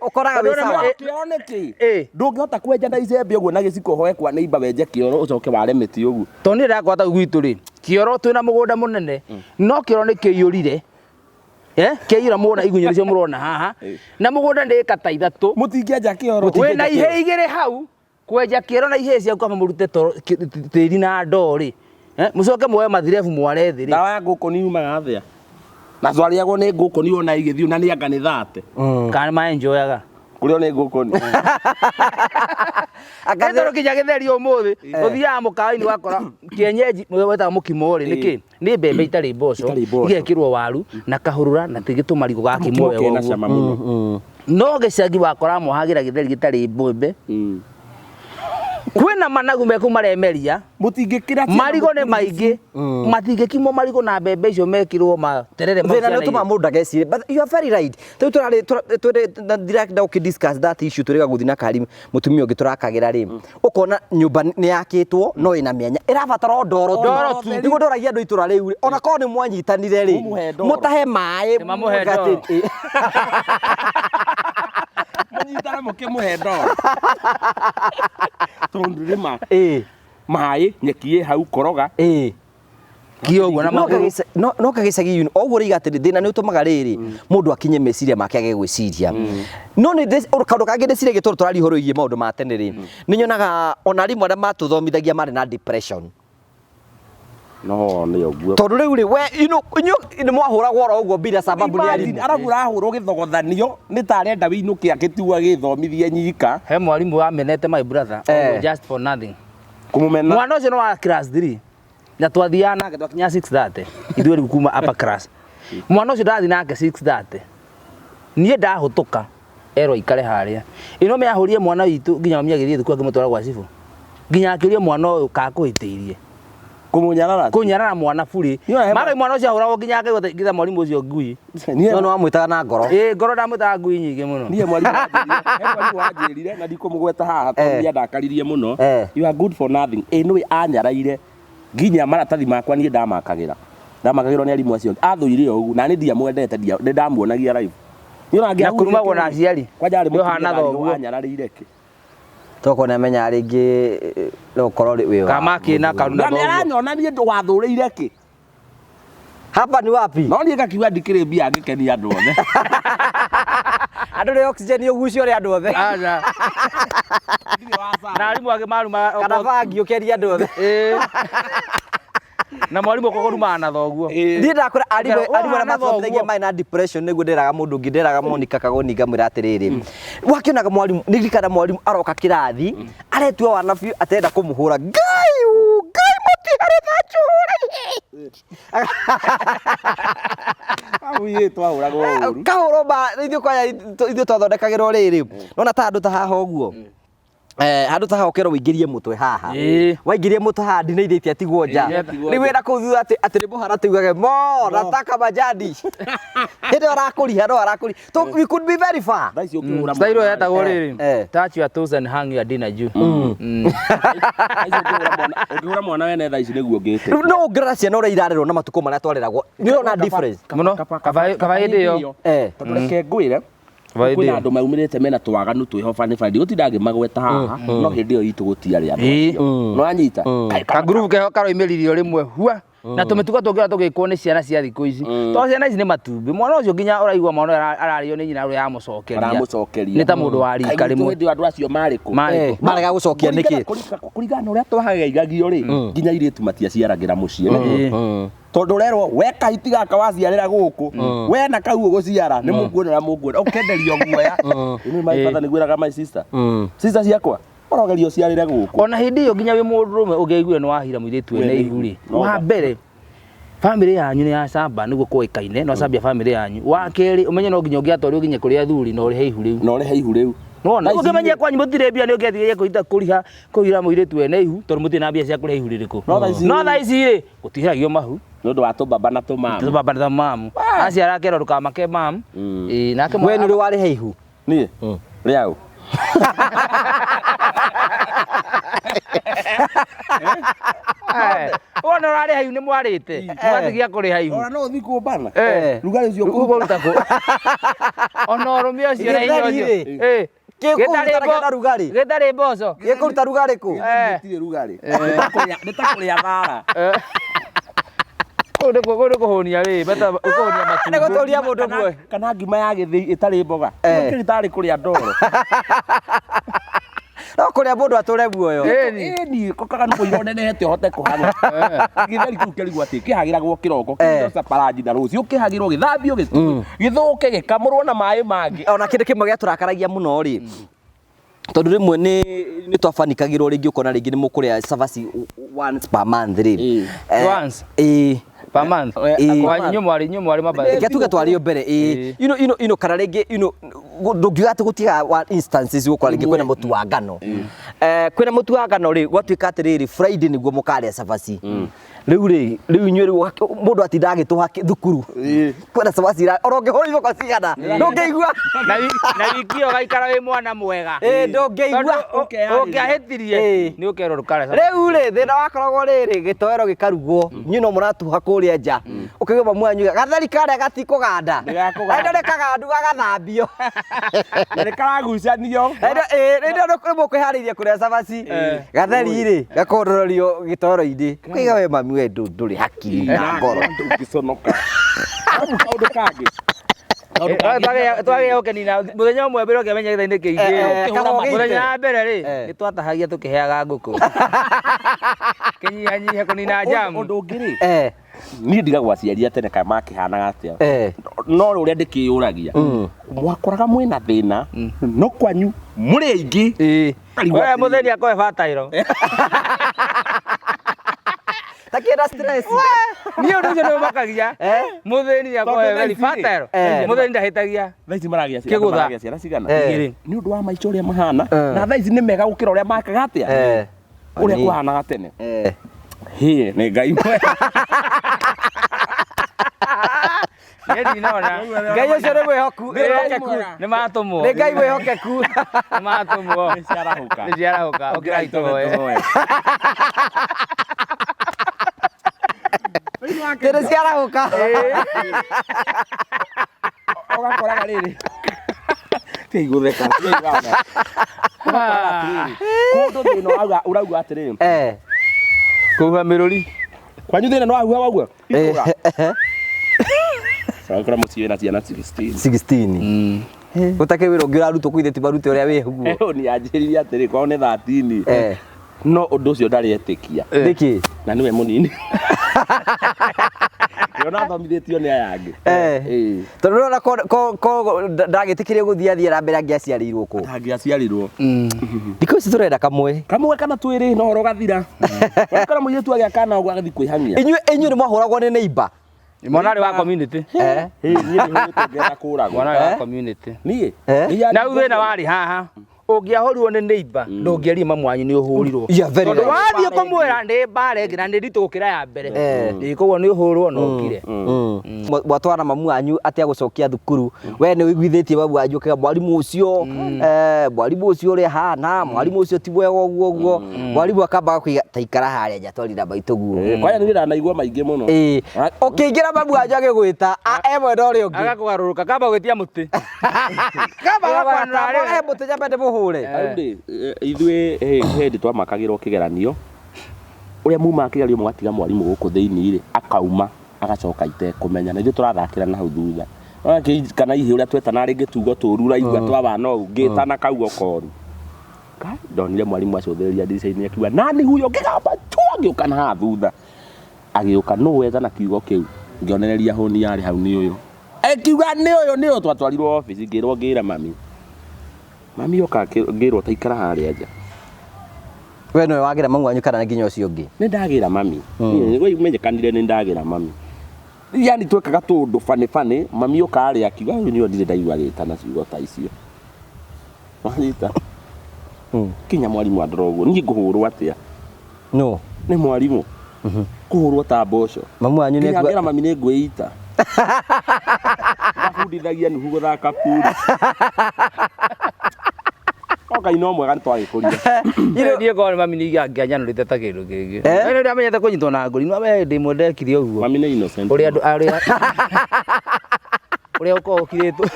Ũkoraga wĩ sawa. Kĩoro nĩkĩ? Ndũngĩhota kwenja na icembe ũguo na gĩciko ũhoe kwa neighbor wenje kĩoro ũcoke ware mĩtĩ ũguo. Tondũ niĩ ndakora ta gwitũ rĩ, kĩoro twĩna mũgũnda mũnene no kĩoro nĩ kĩiyũrire. Kĩaiyũra mũgũnda igunyũ nĩcio mũrona haha na mũgũnda nĩ ĩka ta ithatũ. Mũtingĩenja kĩoro. Wĩna ihĩ igĩrĩ hau kwenja kĩoro na ihĩ ciaku kaba mũrute tĩri na ndoo rĩ. Mũcoke muoe mathirebu mware thĩ rĩ. Ndawa ya ngũkũni yumaga atĩa? Na twarĩagwo nĩ ngũkũni ona igĩthiĩ na nĩ anga nĩ thate. Kana nĩ maenjoyaga. Kũrĩo nĩ ngũkũni. Nĩ tondũ kinya gĩtheri ũmũthĩ ũthiaga mũkawa-inĩ ũgakora kĩenyenji wetaga mũkimo rĩ nĩkĩ? Nĩ mbembe itarĩ mboco Itarĩ mboco. igekĩrwo waru na kahũrũra na tĩgĩ tũmarigũ gakimwo Mũkimo wega kena ũguo. cama mũno. No gĩcagi wakora mohagĩra gĩtheri gĩtarĩ mbembe. Kwĩna managu meku maremeria. Mũtingĩkĩra ciana Marigũ nĩ maingĩ. Matingĩkimwo marigũ na mbembe icio mekĩrwo materere mau Thĩna nĩ ciana ũtũmaga mũndũ agecirie but you are very right. Rĩu tũrarĩ tũrĩ na ndirenda gũkĩ discuss that issue tũrĩ gagũthi na kari mũtumia ũngĩ tũrakagĩra rĩ. Ũkona nyũmba nĩ yakĩtwo no ĩna mĩanya ĩrabatara o ndoro tu. Ndoro tu. Nĩguo ndoragia andũ itũra rĩu rĩ ona korwo nĩ mwanyitanire rĩ Mũmũhe ndoro. mũtahe maĩ Nĩmamũhe ndoro. Mũnyitane mũkĩmũhe ndoro. Tondũ rĩ ma maĩ nyeki ĩ hau koroga. Kio ũguo na No magũrũ. no kagĩcagi o ũguo rĩiga atĩrĩ thĩna nĩ ũtũmaga rĩrĩ mũndũ akinye meciria make age gwĩciria. No nĩ kaũndũ kangĩ ndĩciragia tondũ tũraria ũhoro wĩgiĩ maũndũ ma tene rĩ nĩ nyonaga ona arimũ arĩa matũthomithagia marĩ na depression. No nĩ ũguo. Tondũ rĩu rĩ we inyuĩ nĩ mwahũragwo oro ũguo bila sababu nĩ arimũ. Arabu ũrahũrwo gĩthogothanio nĩ ta arenda wĩinũke agĩtua gĩthomithie nyika. He mwarimũ wamenete my brother just for nothing. Kũmũmena. Mwana ũcio nĩ wa class 3 na twathiaga nake twakinya 6:30 ithuĩ rĩu kuma upper class. Mwana ũcio ndathiĩ nake 6:30 niĩ ndahũtũka erwo aikare harĩa. Ĩno mĩahũrire mwana witũ nginya mami agĩthiĩ thukuru akĩmũtwara gwa cibũ. Nginya akĩũria mwana ũyũ kakũhĩtĩirie. Kũmũnyarara. Kũnyarara mwana burĩ. Mara mwana ũcio ahũragwo nginya akaigua ta mwarimũ ũcio ngui. No nĩ wamwĩtaga na ngoro. Ĩĩ ngoro ndamwĩtaga ngui nyingĩ mũno. Niĩ mwarimũ wanjĩrire na ndikũmũgweta haha tondũ nĩ andakaririe mũno. You are good for nothing. Ĩĩ nĩwe anyaraire nginya maratathi makwa niĩ ndamakagĩra. Ndamakagĩrwo nĩ arimũ acio. Athũire o ũguo na niĩ ndiamwendete nĩ ndamuonagia live. Na kũrumagwo na aciari. Kwanja arĩ Nĩ ũhana thoguo. anyararĩire kĩ. Toko nĩ amenyaga rĩngĩ no ũkorwo wĩ wa. Kama kĩna karuna Na nĩ thoguo. aranyona niĩ wathũrĩire kĩ. Hapa ni wapi? No niĩ ngakiuga ndikĩrĩ mbia ngĩkenia andũ othe. Andũ nĩ oxygen ũgucio ũrĩa andũ othe. Aca. Na arimũ angĩ marumaga. Kana bangi ũkeria andũ othe. Na mwarimũ ũkũrumaga na thoguo. Niĩ ndakwĩra arimũ Ũkera, arimũ arĩa ũhana mathomithagia thoguo. marĩ na depression nĩguo ndĩraga mũndũ ũngĩ ndĩraga Monica Kagoni ngamwĩra atĩrĩrĩ wakĩonaga mwarimũ nĩririkana mwarimũ aroka kĩrathi aretua wana biũ atenda kũmũhũra Ngai Ngai mũtiharĩtha njũhũra Hau ithuĩ twahũragwo ũru. Kahũrwo ma ithuĩ kwaya ithuĩ twathondekagĩrwo rĩrĩ nona ta andũ ta haha ũguo Handũ ta haha ũkerwo ũingĩrie mũtwe haha. Ĩĩ. Waingĩria mũtwe haha ndina iria itiatigwo nja. Ĩĩ, itiatigwo Rĩu nja. wĩna kũu thutha atĩ atĩ nĩ mũharatĩ ugage mo nataka majani. Hĩndĩ ĩyo arakũriha no arakũriha. So we could be very far. Thaa ici ũkĩhũra Style mwana- yetagwo rĩrĩ eh. touch your toes and hang your dinner juu. Thaa ici ũkĩhũra mwana wene thaa ici nĩguo ũngĩte. Rĩu no ũngĩrora ciana ũrĩa irarerwo na matukũ marĩa twareragwo nĩ ũrona difference. Mũno, kaba hĩndĩ ĩyo. Tondũ reke ngwĩre Kaba hĩndĩ kwĩna ĩyo. andũ maumĩrĩte mena twaganu twĩho bani bani gũtinda ngĩmagweta haha no hĩndĩ ĩyo itũ gũtiarĩ andũ Ĩĩ. acio. Nĩwanyita Kaĩ Kangurubu keho karoimĩririo rĩmwe hua na tũmĩtugo tũngĩ ũrĩa tũgĩkwo nĩ ciana cia thikũ ici tondũ ciana ici nĩ matumbĩ mwana ũcio nginya ũraigua mwana ũyũ ararĩo nĩ nyina ũrĩa yamũcokeria aramũcokeria nĩ ta mũndũ wa rika Kaĩ gwitũ rĩmwe hĩndĩ ĩyo andũ acio marĩ kũ Marĩ kũ? Marega gũcokia nĩkĩ? Kũringana na ũrĩa twageigagio rĩ nginya airĩtu matiaciaragĩra mũciĩ nĩguo? Tondũ ũrerwo we kahiti gaka waciarĩra gũkũ we na kau ũgũciara nĩ mũkuona ũrĩa mũkuona ũkenderio guoya. Ĩno my father nĩguo my sister sister ciakwa ũrogerio ũciarĩre gũkũ. Ona hĩndĩ ĩyo nginya wĩ mũndũrũme ũngĩaiguire nĩ wahira mũirĩtu wene ihu rĩ, No. wa mbere bamĩrĩ yanyu nĩ yacamba nĩguo kũĩkaine no cambia bamĩrĩ yanyu. Wa kerĩ ũmenye no nginya ũngĩatwarirwo nginya kũrĩ athuri na ũrĩhe ihu rĩu. Na ũrĩhe ihu rĩu. Nona Thaa ici ũngĩmenyia kwanyu mũtirĩ mbia nĩ ũngĩatigire kũhita kũriha kũhira mũirĩtu wene ihu tondũ mũtirĩ na mbia cia kũrĩha ihu rĩrĩkũ. No thaa ici- No thaa ici rĩ gũtihagio mahu. Nĩ ũndũ wa tũbaba na tũmamu. Tũbaba na tũmamu. Aciara akerwo ndũkamake mamu. Ĩĩ nake We nĩ ũrĩ warĩha ihu? Niĩ rĩaũ Wona ũrarĩha ihu nĩ mwarĩte. Mũgatigia kũrĩha ihu. Ona no ũthiĩ kũmbana. Eh. Rugarĩ ũcio Ũkũruta kũ? Ona ũrũme ũcio na hinya Gĩtheri ũcio. rĩ. Ĩ. Gĩkũruta Gĩtarĩ na rugarĩ? Gĩtarĩ mboco. Gĩkũruta rugarĩ kũ? Eh. Gĩtirĩ rugarĩ. Nĩ ta kũrĩa thara. Kũu nĩ kũu nĩ kũhũnia rĩ, bata ũkũhũnia Nĩ matumbĩ. gũtũria mũndũ muoyo. Kana ngima ya gĩthĩi ĩtarĩ mboga. Eh. Kĩrĩ tarĩ kũrĩa ndoro. No kũrĩa mũndũ atũre muoyo. Ĩni. Ĩni, kokaga nĩ kũira ũnenehete ũhote kũhagwo. Gĩtheri kĩu kĩrigwo atĩ kĩhagĩragwo kĩroko, kĩrigwo cabaranji na rũciũ kĩhagĩrwo gĩthambio gĩthũke gĩkamũrwo na maĩ mangĩ. Ona kĩndũ kĩmwe gĩatũrakaragia mũno rĩ, tondũ rĩmwe nĩ nĩ twabanikagĩrwo rĩngĩ ũkona rĩngĩ nĩ mũkũrĩa cabaci once per month rĩ. Ĩĩ. Once? Ĩĩ. Per month. Ĩĩ. Kwa inyuĩ mwarĩ inyuĩ mwarĩ mamba. Reke tuge twarĩ mbere ĩĩ. Ĩĩ. You know kana rĩngĩ you know ndũngiuga atĩ gũtiga wa instances gũkora rĩngĩ kwĩna mũtu wa ngano. Kwĩna mũtu wa ngano rĩ, gwatuĩka atĩrĩrĩ Friday nĩguo mũkarĩa cabaci. Rĩu rĩ, rĩu inyuĩ rĩu mũndũ atindaga agĩtũha thukuru. Kwĩna cabaci ona ũngĩhũra iboko cigana ndũngĩigua. Na wiki ĩyo ũgaikara wĩ mwana mwega. Ĩĩ ndũngĩigua. Tondũ ũngĩahĩtirie Ĩĩ. nĩ ũkerwo ndũkarĩa cabaci. Rĩu rĩ thĩna wakoragwo rĩrĩ gĩtoero gĩkarugwo inyuĩ no mũratuha kũrĩa nja ũkaigua mamu wanyu gatheri karĩa gatikũganda Nĩgakũganda. na nĩ kagandu gagathambio. Na nĩ karagucanio. Rĩrĩa nĩ mũkwĩharĩirie kũrĩa cabaci gatheri rĩ gakondororio gĩtoero-inĩ ũkaiga we mami we ndũrĩ hakiri na ngoro. Ndũngĩconoka. Arabu kaũndũ kangĩ. Kaũndũ kangĩ. Twagĩa ũkeni na mũthenya ũmwe mbere ũkĩmenya gĩtheri-inĩ kĩingĩ. Kana ũgĩite. Mũthenya wa mbere rĩ Eh. nĩ twatahagia tũkĩheaga ngũkũ. Kĩnyihanyihe kũnina njamu. Ũndũ ũngĩ rĩ, Eh, niĩ ndigagwo aciari a tene kana makĩhanaga atĩa. eh. No ũrĩa ndĩkĩyũragia mwakoraga mwĩna thĩna no kwanyu mũrĩ aingĩ. Ĩĩ. Karigwo We atĩrĩrĩ. mũtheni akoe batairo. Takĩenda stress. Niĩ ũndũ ũcio nĩ ũmakagia. Eh? Mũtheni akoe Tondũ thaa very ici rĩ, batairo. Eh. Mũtheni ndahĩtagia. Thaa ici maragia ciana Kĩgũtha. maragia ciana cigana? Eh. Igĩrĩ. Nĩ ũndũ wa maica ũrĩa mahana Eh. na thaa ici nĩ mega gũkĩra ũrĩa makaga atĩa Eh. ũrĩa Oni. kwahanaga tene. Eh. Hĩ nĩ Ngai mwega. Niĩ ndinona. Ngai ũcio nĩ mwĩhoku. Nĩ Mwĩhokeku. Nĩ matũmwo. Nĩ Ngai mwĩhokeku. Nĩ matũmwo. Nĩ ciarahũka. Nĩ ciarahũka. Ũkĩrai tũhoe. Nĩ ciarahũka. Ũgakoraga rĩrĩ. Tigai gũtheka. Tigai gũtheka. Ũgakoraga atĩrĩrĩ, kũndũ thĩna ũrauga atĩrĩrĩ Eh. Kũhuha mĩrũri. kwanyu thĩna nĩ wahuha waguo itũra ũgakora mũciĩ wĩna ciana 16. 16. Gũtakĩrĩ wĩra ũngĩ ũrarutwo kũu ithe ti marute ũrĩa wĩ guo. Ĩyo nĩ anjĩrire atĩrĩ kwao nĩ 13. Eh. No ũndũ ũcio ndarĩ etĩkia Nĩkĩ? na nĩwe mũnini. Ona athomithĩtio nĩ aya angĩ. Eh. Ĩĩ. Tondũ ũrona ko ndagĩtĩkĩrio gũthiĩ athiĩ na mbere angĩaciarĩirwo kũ. Ndangĩaciarirwo. Thikũ ici tũrenda kamwe. Kamwe kana twĩrĩ no ũhoro ũgathira. Ũgakora mũirĩtu agĩa kana ũguo agathiĩ kwĩhang'ia. Inyuĩ nĩ mwahũragwo nĩ neighbor. Mwana arĩ wa community. Eh. Ĩĩ, niĩ nĩhũrĩtwo ngĩenda kũragwo. Mwana arĩ wa Eh? community. Niĩ? Eh? Niĩ Na rĩu thĩna warĩ haha. Ũngĩahũrirwo nĩ neighbor, ndũngĩerire mamu wanyu nĩ ũhũrirwo. Yeah, very Tondũ right. wathiĩ kũmwĩra nĩ mbara ĩngĩ na nĩ nditũ gũkĩra ya mbere. Ĩĩ, koguo nĩ ũhũrwo na ũkire. Mwatwara mamu wanyu atia gũcokia thukuru, we nĩ ũiguithĩtie mamu wanyu ũkauga mwarimũ ũcio, mwarimũ ũcio ũrĩa ahana, mwarimũ ũcio ti mwega ũguo ũguo, mwarimũ akamba gakũiga ta ikara harĩa nja twarira maitũ guo. Kwaya nĩ ndanaigua maingĩ mũno. Ĩĩ, ũkĩingĩra mamu wanyu agĩgwĩta e mwena ũrĩa ũngĩ. Agakũgarũrũka kamba gwĩtia mũtĩ. Kamba Agakwanũra agakwata, rĩwe. he mũtĩ nyambe ndĩmũhũre. Rĩu rĩ, ithuĩ hĩndĩ twamakagĩrwo kĩgeranio, ũrĩa mumaga kĩgeranio mũgatiga mwarimũ gũkũ thĩinĩ rĩ, akauma agacoka itekũmenya, na ithuĩ tũrathakĩra na hau thutha. Ona kana hihi ũrĩa twetana rĩngĩ tugo tũru ũraigua twa wana ũũ, ngĩtana kaugo koru. Kai, ndonire mwarimũ acũthĩrĩria ndirica-inĩ akiuga nani huyo, ngĩgamba chua, ngĩũka na haha thutha. Agĩũka, nũ wetana kiugo kĩu? Ngĩonereria hũni yarĩ hau nĩ ũyũ. Akiuga nĩ ũyũ, nĩ ũyũ. Twatwarirwo obici, ngĩrwo ngĩra mami. Mami oka ngĩrwo ta ikara harĩa nja. We nĩwe wagĩra mamu wanyu kana nginya ũcio ũngĩ? Nĩ ndagĩra mami. Niĩ nĩguo imenyekanire nĩ ndagĩra mami. Yani twekaga tũũndũ bani bani, mami oka harĩa akiuga ũyũ nĩwe ndirĩ ndaigua agĩtana ciugo ta icio. Wanyita? Kinya mwarimũ andora ũguo, niĩ ngũhũrwo atĩa? No. Nĩ mwarimũ. Kũhũrwo ta mboco. Mamu wanyu nĩ Nginya ngĩra mami nĩ ngwĩita. Ngabundithagia Nuhu gũthaka pool. No Ngai no mwega nĩ twagĩkũrire. Niĩ korwo nĩ mami nĩ angĩanyanũrĩte ta kĩndũ kĩngĩ. Nĩ ndamenyete kũnyitwo na ngũri, no we hĩndĩ ĩmwe ndekire ũguo. Mami nĩ innocent. Ũrĩa andũ arĩa ũrĩa ũkoragwo ũkirĩtwo.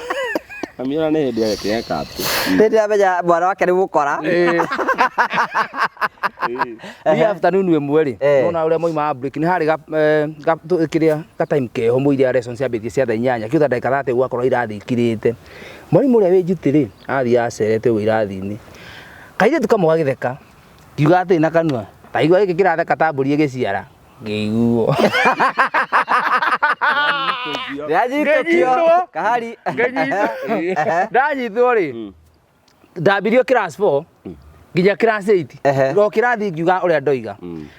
Mami ona nĩ hĩndĩ agekĩra atĩ. Nĩ ndĩramenya mwana wake nĩ mũkora. Niĩ afternoon ĩmwe rĩ, nona ũrĩa moimaga break, nĩ harĩ kĩrĩa ka time keho mũira lessons ciambĩtie cia thaa 8, kĩu ta ndagĩka 30 gwakorwo irathi ikirĩte. Mwarimũ ũrĩa wĩ njuti rĩ, athiĩ acerete ũguo irathi-inĩ. Kairĩtu kamwe gagĩtheka, ngiuga atĩrĩ na kanua, ta igua gĩkĩ kĩratheka ta mbũri ĩgĩciara, ngĩiguo. Ndĩranyitũkio. Kahari. Ngĩnyitwo. Ndanyitwo rĩ, ndambirio class 4 nginya class 8. O kĩrathi ngiuga ũrĩa ndoiga.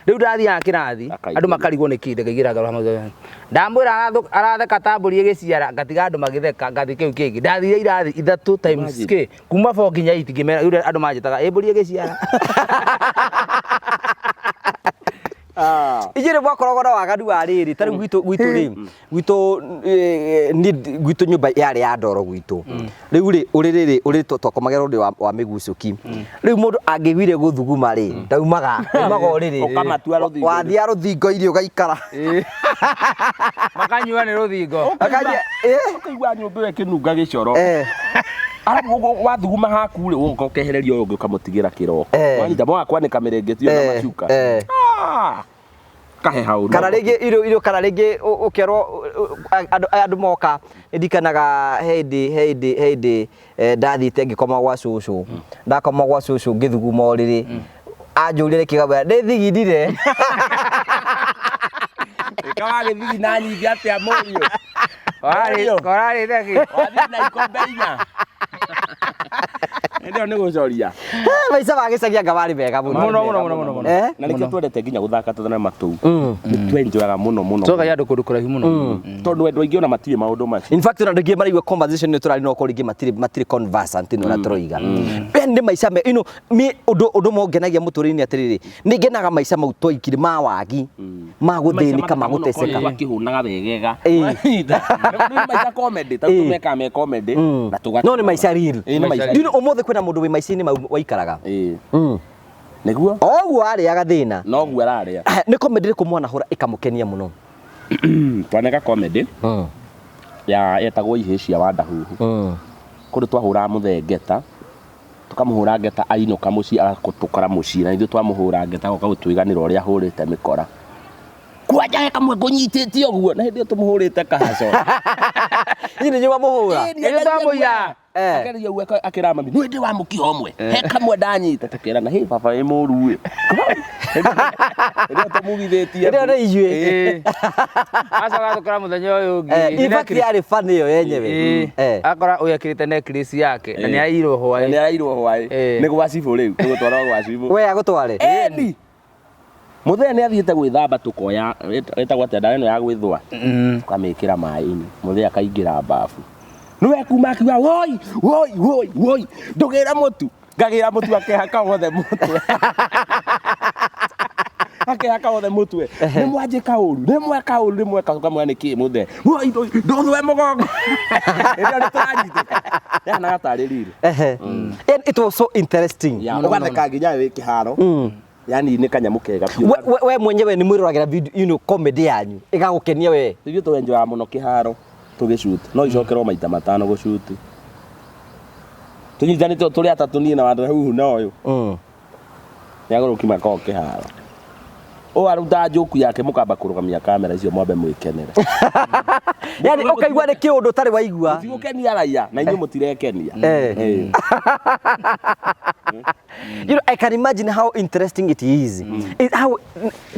Rĩu ndathiaga kĩrathi, andũ makarigwo nĩ kĩ, ngaingĩra ngarora hamwe. Ndamwĩra aratheka ta mbũri ĩgĩciara, ngatiga andũ magĩtheka, ngathiĩ kĩu kĩngĩ. Ndathire irathi 3 times k, kuma 4 nginya 8 ngĩmera, rĩu andũ manjĩtaga ĩ mbũri ĩgĩciara. Inyuĩ nĩ mwakoragwo na waganu wa rĩrĩ, ta rĩu gwitũ rĩ, gwitũ gwitũ nyũmba yarĩ ya ndoro gwitũ. Rĩu rĩ, ũrĩrĩ rĩ, ũrĩrĩ twakomagĩra ũrĩrĩ wa mĩgucũki. Rĩu mũndũ angĩiguire gũthuguma rĩ, ndaumaga, ndaumaga ũrĩrĩ. Ũkamatua rũthingo-inĩ. Wathiaga rũthingo-inĩ ũgaikara. Makanyua nĩ rũthingo. Makanyua, Ũkaigua nyũmba ĩyo ĩkĩnunga gĩcoro. Arabu wathuguma haku rĩ, ũgoka ũkehereria ũyũ ũngĩ ũkamũtigĩra kĩroko. Wanyita mwaga kwanĩka mĩrĩngĩti ĩyo na macuka. Kaheha ũru. Kana rĩngĩ irio, kana rĩngĩ ũkerwo andũ moka, ndikanaga hĩndĩ ndathiĩte ngĩkoma gwa cũcũ. Ndakoma gwa cũcũ ngĩthuguma ũrĩrĩ. Anjũrire kĩgamba, ndĩthigindire. Ĩka wagĩthigina nyingĩ atĩa mũriũ? Warĩ thegi. Wathiĩ na ikombe 4. Hĩndĩ ĩyo nĩ gũcoria. Maica ma gĩcagi anga marĩ mega mũno. Mũno, mũno, mũno, mũno, mũno. Na nĩkĩo twendete nginya gũthaka tũthenema tũu. Nĩ twenjoyaga mũno, mũno. Tũkagia andũ kũndũ kũraihu mũno. Tondũ andũ aingĩ ona matiũĩ maũndũ macio. In fact, ona andũ aingĩ maraigua conversation ĩno tũrarĩ no korwo rĩngĩ matirĩ conversant na ũrĩa tũroiga. Yani nĩ maica me, you know, mi ũndũ ũmwe ũngenagia mũtũrĩre-inĩ atĩrĩrĩ, nĩ ngenaga maica mau twaikire ma wagi, ma gũthĩnĩka, ma gũteceka. Twakĩhũnaga wegega. Nĩ maica comedy, ta tũmekaga me comedy, na tũga- No nĩ maica real. Ĩĩ, nĩ maica Do you know, ũmũthĩ kwĩna mũndũ wĩ maica-inĩ mau waikaraga. Nĩguo? O ũguo arĩaga thĩna. Noguo ararĩa. Nĩ comedy ĩrĩkũ mwanahũra ĩkamũkenia mũno? Twaneka comedy ya yetagwo Ihĩĩ cia Wandahuhu. Kũndũ twahũraga mũthengeta, tũkamũhũra ngeta ainũka mũciĩ agatũkora mũciĩ, na ithuĩ twamũhũra ngeta agoka gũtwĩganĩra ũrĩa ahũrĩte mĩkora. Kwanja he kamwe ngũnyitĩte ũguo, na hĩndĩ ĩyo tũmũhũrĩte kahaco. Inyuĩ nĩ inyuĩ mwamũhũra? Ĩĩ, nĩ Ithuĩ twamũiya. Akeria ũguo akĩra mami, nĩ ndĩ wa mũkiha ũmwe, he kamwe ndanyita, tũkerana, hĩ baba wĩ mũru ĩ. Hĩndĩ ĩyo tũmugithĩtie. Hĩndĩ ĩyo nĩ ithuĩ. Acoka atũkora mũthenya ũyũ ũngĩ. In fact, yarĩ funny ĩyo yenyewe. Akora ũyũ ekĩrĩte necklace yake, na nĩ arairwo hwaĩ. Nĩ arairwo hwaĩ. Nĩ gwa cibũ rĩu, nĩ gũtwarwo gwa cibũ. We agũtware? Ĩni. Mũthee nĩ athiĩte gwĩthamba tũkoya, ĩtagwo atĩa ndawa ĩno ya gwĩthũa? Tũkamĩkĩra maĩ-inĩ, mũthee akaingĩra bafu. Nĩwe kuma akiuga, woi, woi, woi, woi, ndũgĩre mũtu. Ngagĩra mũtu akehaka wothe mũtwe. Akehaka wothe mũtwe. Nĩ mwanjĩka ũru, nĩ mweka ũru, nĩ mweka ũkamwĩra nĩ kĩ mũthe. Ndũthwe mũgongo. Hĩndĩ ĩyo nĩ tũranyitĩka. Yahanaga tarĩ riri. Ehe. And it was so interesting. Ya, ũgatheka nginya wĩ kĩharo. Yani nĩ kanyamũ kega biũ. We mwenyewe nĩ mwĩroragĩra video, you know, comedy yanyu ĩgagũkenia we. Ithuĩ tũenjoyaga mũno kĩharo tũgĩshoot. No icokerwo maita matano gũshoot. Tũnyitanĩte tũrĩ atatũ niĩ na Wandũ huhu na ũyũ. Nĩ agũrũki makoragwo kĩharo. Ũyũ aruta njoku yake mũkamba kũrũgamia kamera icio mwambe mwĩkenere. Yani ũkaigua nĩ kĩũndũ ũtarĩ waigua. Mũtigũkenia raia na inyuĩ mũtirekenia. You know, I can imagine how interesting it is. It, how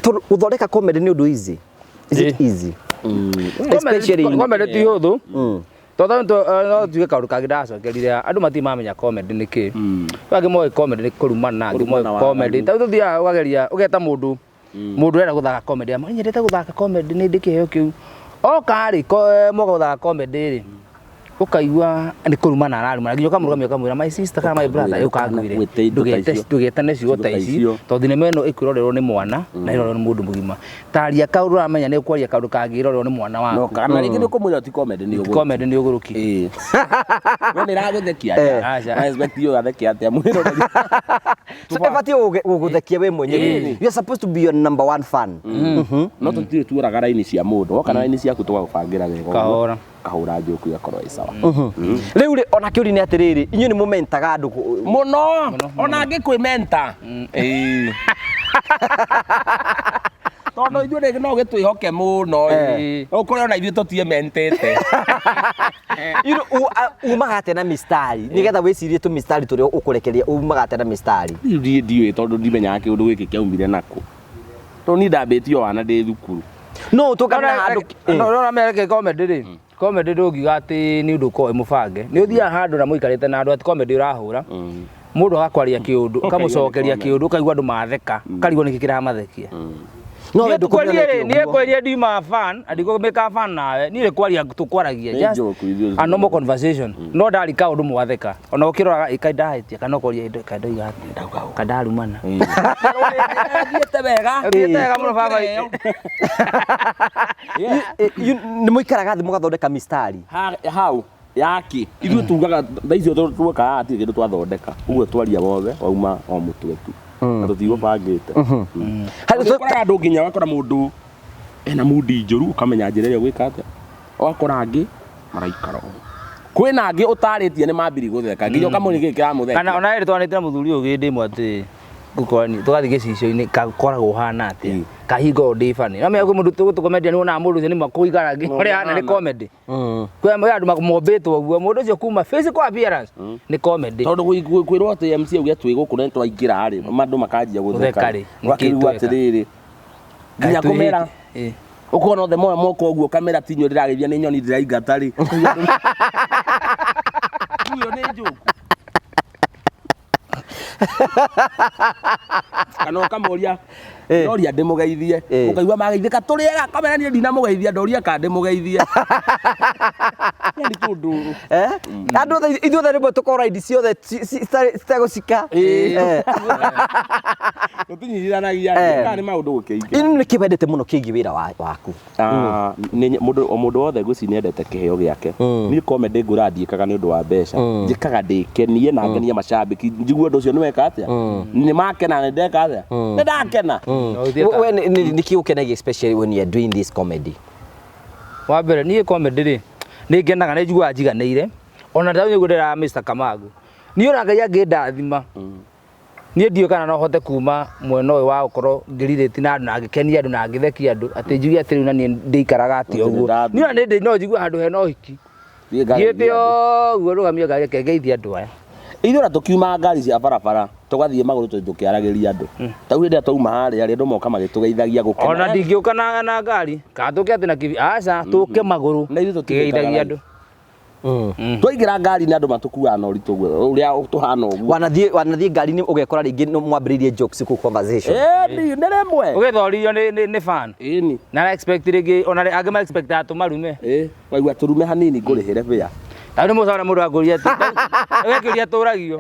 tondũ gũthondeka comedy nĩ ũndũ easy. Is it easy? Especially in- Comedy ti hũthũ. Tondũ no tuge kaũndũ kangĩ ndacokerire andũ matirĩ mamenya comedy nĩ kĩ. Angĩ moĩ comedy nĩ kũrumana, angĩ moĩ Kũrumana comedy. waganu. Ta rĩu tũthiaga ũkageria ũgeta mũndũ mũndũ ũrenda gũthaka comedy ama nyendete gũthaka comedy nĩ ndĩ kĩheo kĩu. Oka rĩ moka gũthaka comedy rĩ ũkaigua nĩ kũrumana ararumana nginya ũkamũrũgamia ũkamwĩra my sister kana my brother ũkangwĩre Gwĩte indo ta icio. ndũgetane ciugo ta Ciugo ta ici icio. tondũ thinema ĩno ĩkwĩrorerwo nĩ mwana na ĩrorerwo nĩ mũndũ mũgima taria kaũndũ ũramenya nĩ ũkwaria kaũndũ kangĩrorerwo nĩ mwana No waku kana rĩngĩ nĩ ũkũmwĩra ti comedy nĩ ũgũrũki. comedy nĩ ũgũrũki Ĩĩ. We nĩ ĩragũthekia Aca. atĩa? Expect you atheke atĩa mwĩroreri. So ĩbatiĩ gũgũthekia we mwenyewe. You are supposed to be your number one fan. No tũtirĩ tuoraga raini cia mũndũ. Woka na raini ciaku tũgagũbangĩra wega. ũguo. Kahora. Kahũra njoku igakorwo ĩ sawa. Rĩu rĩ ona kĩũria nĩ atĩrĩrĩ, inyuĩ nĩ mũmentaga andũ Mũno ona angĩkwĩmenta. Ĩĩ. Tondũ ithuĩ rĩngĩ no ũgĩtwĩhoke mũno ĩ. Ũkore ona ithuĩ tũtiĩmentĩte. You know, umaga atĩa na mistari nĩgetha wĩcirie tũmistari tũrĩa ũkũrekeria umaga atĩa na mistari. Rĩu niĩ ndiũĩ tondũ ndimenyaga kĩũndũ gĩkĩ kĩaumire nakũ. Tondũ niĩ ndambĩtie o wana ndĩ thukuru. No ũtũngane na handũ no no mereke comedy rĩ comedy ndũngiuga atĩ nĩ ũndũ ũkoragwo wĩ mũbange nĩ ũthiaga handũ na mũikarĩte na andũ atĩ comedy ũrahũra mũndũ agakwaria kĩũndũ ũkamũcokeria kĩũndũ ũkaigua andũ matheka ũkarigwo nĩkĩ kĩramathekia. No we ndũkũmenya Niĩ kwaria ndiuma fan andikũmĩka fan nawe niĩ nĩ kwaria tũkwaragia Nĩ just joke ithuĩ. a normal conversation no ndari kaũndũ mwatheka ona ũkĩroraga ĩ kaĩ ndahĩtia kana ũkoria ĩ kaĩ ndoiga atĩa kaĩ ndarumana. Thiĩte wega. Thiĩte wega mũno baba. Nĩ mũikaraga thĩ mũgathondeka mistari. Hau yaki ithuĩ tugaga thaa icio tuoka haha hatirĩ kĩndũ twathondeka ũguo twaria wothe wauma o mũtwe tu na tũtigũbangĩte. Ũkoraga andũ nginya ũgakora mũndũ ena mundi njũru ũkamenya njĩra ĩrĩa ũgwĩka atĩa ũgakora angĩ maraikara ũguo kwĩna angĩ ũtarĩtie nĩ mambiri gũtheka nginya ũkamũria gĩkĩ kĩramũthekia. Kana ona ĩrĩ twanĩte na mũthuri ũyũ hĩndĩ ĩmwe atĩ ngũkorani tũgathiĩ gĩcicio-inĩ gakoragwo ũhana atĩa kahingo ndĩ bani no menya kwĩ mũndũ tũgũtũkomendia nĩ wonaga mũndũ ũcio nĩ makũigara ũrĩa ahana nĩ comedy. Kwĩ andũ mombĩtwo ũguo mũndũ ũcio kuma physical appearance nĩ comedy. Tondũ kwĩrwo atĩ MC auge twĩ gũkũ na twaingĩra rĩ andũ makanjia Gũtheka gũtheka rĩ, ũgakĩigua nĩkĩ tweka? atĩrĩrĩ nginya kũmera ũkona othe moya moko ũguo kamera ti inyuĩ ndĩrageithia nĩ nyoni ndĩraingata rĩ. Rĩu ĩyo nĩ njoku. Kana ũkamũria ndoria ndĩmũgeithie ũkaigua mageithĩka tũrĩ ega kamera niĩ ndinamũgeithia ndoria ka ndĩmũgeithie. Yani tũndũ Andũ othe ithuĩ othe rĩmwe tũkorwo raindi ciothe citegũcika. Tũtinyitithanagia kana nĩ maũndũ gũkĩingĩ. Inĩ nĩkĩ wendete mũno kĩgiĩ wĩra waku? Mũndũ o mũndũ wothe ngwĩciria nĩendete kĩheo gĩake. Niĩ comedy ngũraga ndiĩkaga nĩ ũndũ wa mbeca njĩkaga ndĩkenie na ngenie macambĩki njigue ũndũ ũcio nĩ weka atĩa nĩ makena nĩ ndeka atĩa nĩ ndakena. We nĩkĩ ũkenagia especially when you are doing this comedy? Wa mbere niĩ comedy rĩ nĩ ngenaga nĩ njiguaga njiganĩire ona ndau nĩguo ndĩraga Mr Kamagu niĩ ona Ngai angĩndathima niĩ ndiũĩ kana no hote kuma mwena ũyũ wa gũkorwo ngĩrirĩti na andũ na ngĩkenia andũ na ngĩthekia andũ atĩ njuge atĩ rĩu na niĩ ndĩikaraga atĩ ũguo niĩ ona nĩ no njigue handũ hena ũhiki thiĩte ũguo rũgamie ngari reke ngeithie andũ aya. Ithuĩ ona tũkiuma ngari cia barabara tũgathiĩ magũrũ tũthiĩ tũkĩaragĩria andũ ta rĩu hĩndĩ ĩrĩa twauma harĩa rĩ andũ moka magĩtũgeithagia gũkena. Ona ndingĩũka na ngari kana tũke atĩ na kĩbi aca tũke magũrũ Na ithuĩ tũtigĩkaga tũkĩgeithagia andũ. Twaingĩra ngari-inĩ andũ matũkuaga na ũritũ ũguo ũrĩa tũhana ũguo. Wanathiĩ ngari-inĩ ũgekora rĩngĩ nĩ mwambĩrĩirie jokes kũu conversation. Ĩni nĩ rĩmwe. Ũgĩthoririo nĩ fan. Ĩni. Na expect rĩngĩ ona angĩ ma expect tũmarume. Ĩ waigua tũrume hanini ngũrĩhĩre bĩa. Tondũ nĩ mũcara mũndũ akũria atĩ ũgekĩria tũragio.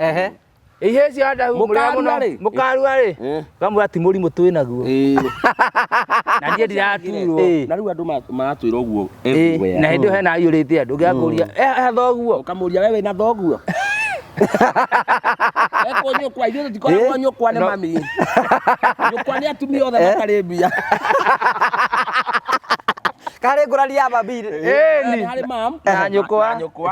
Ihe cio andahu mũrĩa mũno Mũkarua rĩ? mũkarua rĩ Eh. kamwĩra ti mũrimũ twĩ naguo Ĩĩ. na niĩ ndiraturwo Ĩĩ. Na rĩu andũ maratwĩra ũguo Ĩĩ, everywhere. na hĩndĩ ĩyo hena aiyũrĩte andũ ũngĩakũria he thoguo Ũkamũria we wĩna thoguo. Ekwo nyũkwa ithuĩ tũtikoragwo nyũkwa nĩ No. mami. Nyũkwa nĩ atumia othe matarĩ mbia. Karĩ ngũrani ya mami. Ĩni. Nĩ harĩ mam Na nyũkwa. Na nyũkwa.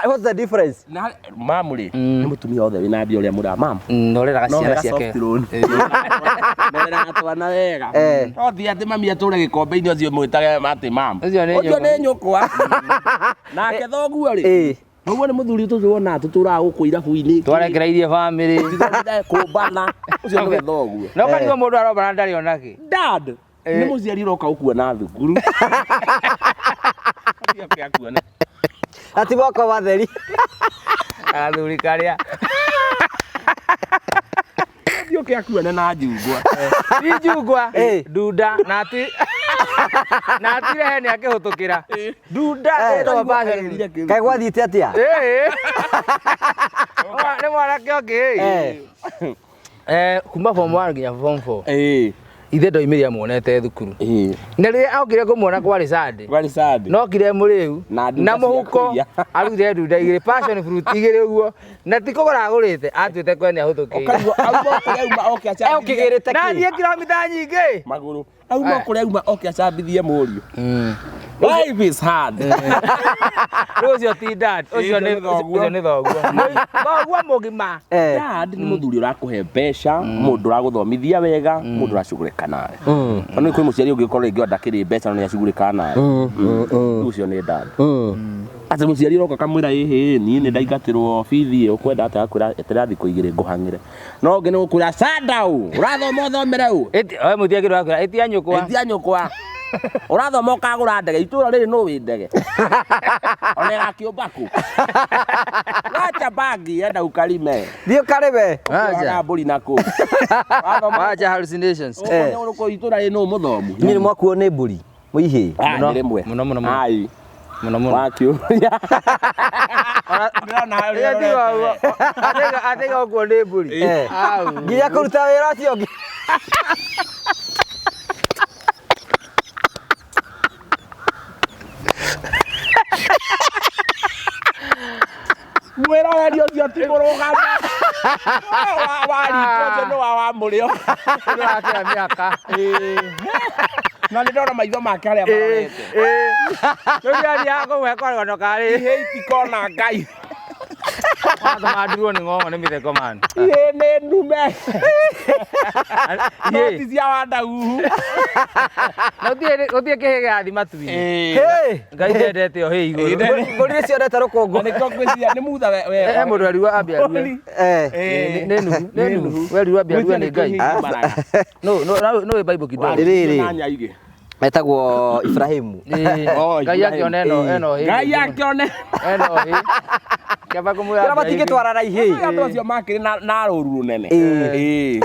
What's the difference? Na harĩ- mam rĩ nĩ mũtumia othe wĩna mbia ũrĩa mũra mam. Noreraga No ciana wega ciake soft loan. Noreraga twana wega. Eh. No ti atĩ mami atũre gĩkombe-inĩ ũcio mwĩtage atĩ mam. Ũcio nĩ Ũcio nĩ nyũkwa. Nake thoguo rĩ. Ĩĩ. Thoguo nĩ mũthuri tũtũ wonaga tũtũraga gũkũ irabu-inĩ. twarekereirie bamĩrĩ Kũmbana. Ũcio nĩwe thoguo. no karigwo mũndũ arombana ndarĩ onakĩ Dad nĩ mũciari ũroka gũkuona thukuru. Athiĩ akuone. Na ti moko matheri. athuri karĩa Athiĩ oke akuone na njungwa. ti njungwa Ĩĩ. ndunda na ti na atirehe nĩ akĩhũtũkĩra ndunda Eh. ĩtagwo passion fruit. Kaĩ gwathiĩte atĩa? Ĩĩ. Nĩ mwanake ũngĩ Eh. Eh, kuma form 1 nginya form 4 Ĩĩ. ithe ndoimĩrire amuonete thukuru Ĩĩ. na rĩrĩa okire kũmuona kwarĩ Sunday Kwarĩ Sunday. nokire mũrĩu Na ndunda na mũhuko cia kũiya. arutire ndunda igĩrĩ passion fruit igĩrĩ ũguo na ti kũgũra agũrĩte atuĩte kwene ahũtũkĩire Ũkaigua auma kũrĩa auma oke acambithie. Ũkĩgĩrĩte na kĩ? thiĩ kilomita nyingĩ Magũrũ. Auma kũrĩa auma oke acambithie mũriũ. Life is hard. Rĩu ũcio ti dad ũcio nĩ Ũcio nĩ thoguo. ũcio nĩ thoguo thoguo mũgima Eh. Dad nĩ mũthuri ũrakũhe mbeca, mũndũ ũragũthomithia wega, mũndũ ũracugurĩka nawe. Tondũ kwĩ mũciari ũngĩkorwo rĩngĩ ona ndakĩrĩ mbeca no nĩ acugurĩkaga nawe. Rĩu Ũcio nĩ dad. Atĩ mũciari ũroka kamwĩra ĩhĩ niĩ nĩ ndaingatĩrwo bithi ĩ ũkwenda atĩa akwĩra eterera thikũ igĩrĩ ngũhang'ĩre. No ũngĩ nĩ gũkwĩra canda ũ ũrathoma ũthomere ũ Ĩti- oe mũtia kĩndũ akwĩra ĩtia nyũkwa ĩtia nyũkwa ũrathoma ũkagũra ndege itũra rĩrĩ nũ wĩ ndege ona ĩgakĩũmba kũ wacha bangi enda ukarime Thiĩ ũkarĩme. ũkĩohaga mbũri nakũ wathoma wacha hallucinations Eh. ũkũ itũra rĩrĩ nũ mũthomu Inyuĩ nĩ mwakuo nĩ mbũri. Mũihĩ. Ah, Mũno, nĩ rĩmwe mũno, mũno, mũno. Ai, mũno mũno wakiũria Ndĩrona ũrĩa Ĩyo tiga ũrorete. ũguo. Athiga ũguo nĩ mbũri Eh. Au. Nginya kũruta wĩra ũcio ũngĩ. Mwĩroreri ũcio ti mũrũgamo wa riko ũcio nĩ wa wa mũrĩo Nĩwakĩra mĩaka na nĩ ndona maitho make harĩa marorete Rĩu ndĩrathiaga kũmũhe karũgano karĩ ihĩ itikona ngai watũma ndirwo nĩ ng'ong'o nĩ mĩtheko mani ihĩ nĩ ndume Ihĩ. noti cia wandauhu Na gũtirĩ kĩhĩ gĩrathiĩ matu-inĩ Hĩ. Ngai ndendete o hĩ igũrũ Mbũri nĩ cionete rũkũngũ. na nĩkĩo ngwĩciria nĩ mutha we we He mũndũ werirwo ambia arue Eh. Ĩ, nĩ nuhu nĩ nuhu werirwo ambia arue nĩ Ngai no no no wĩ Bible kidogo Rĩrĩ. na nyaigĩ Etagwo Ibrahimu. Ĩ, Oh, Ngai akĩona ĩno ĩno hĩ ngai akĩone ĩno hĩ kĩamba kũmwĩra Kĩrĩa matingĩtwarana ihĩ. andũ acio makĩrĩ na rũru rũnene Ĩ. Ĩ.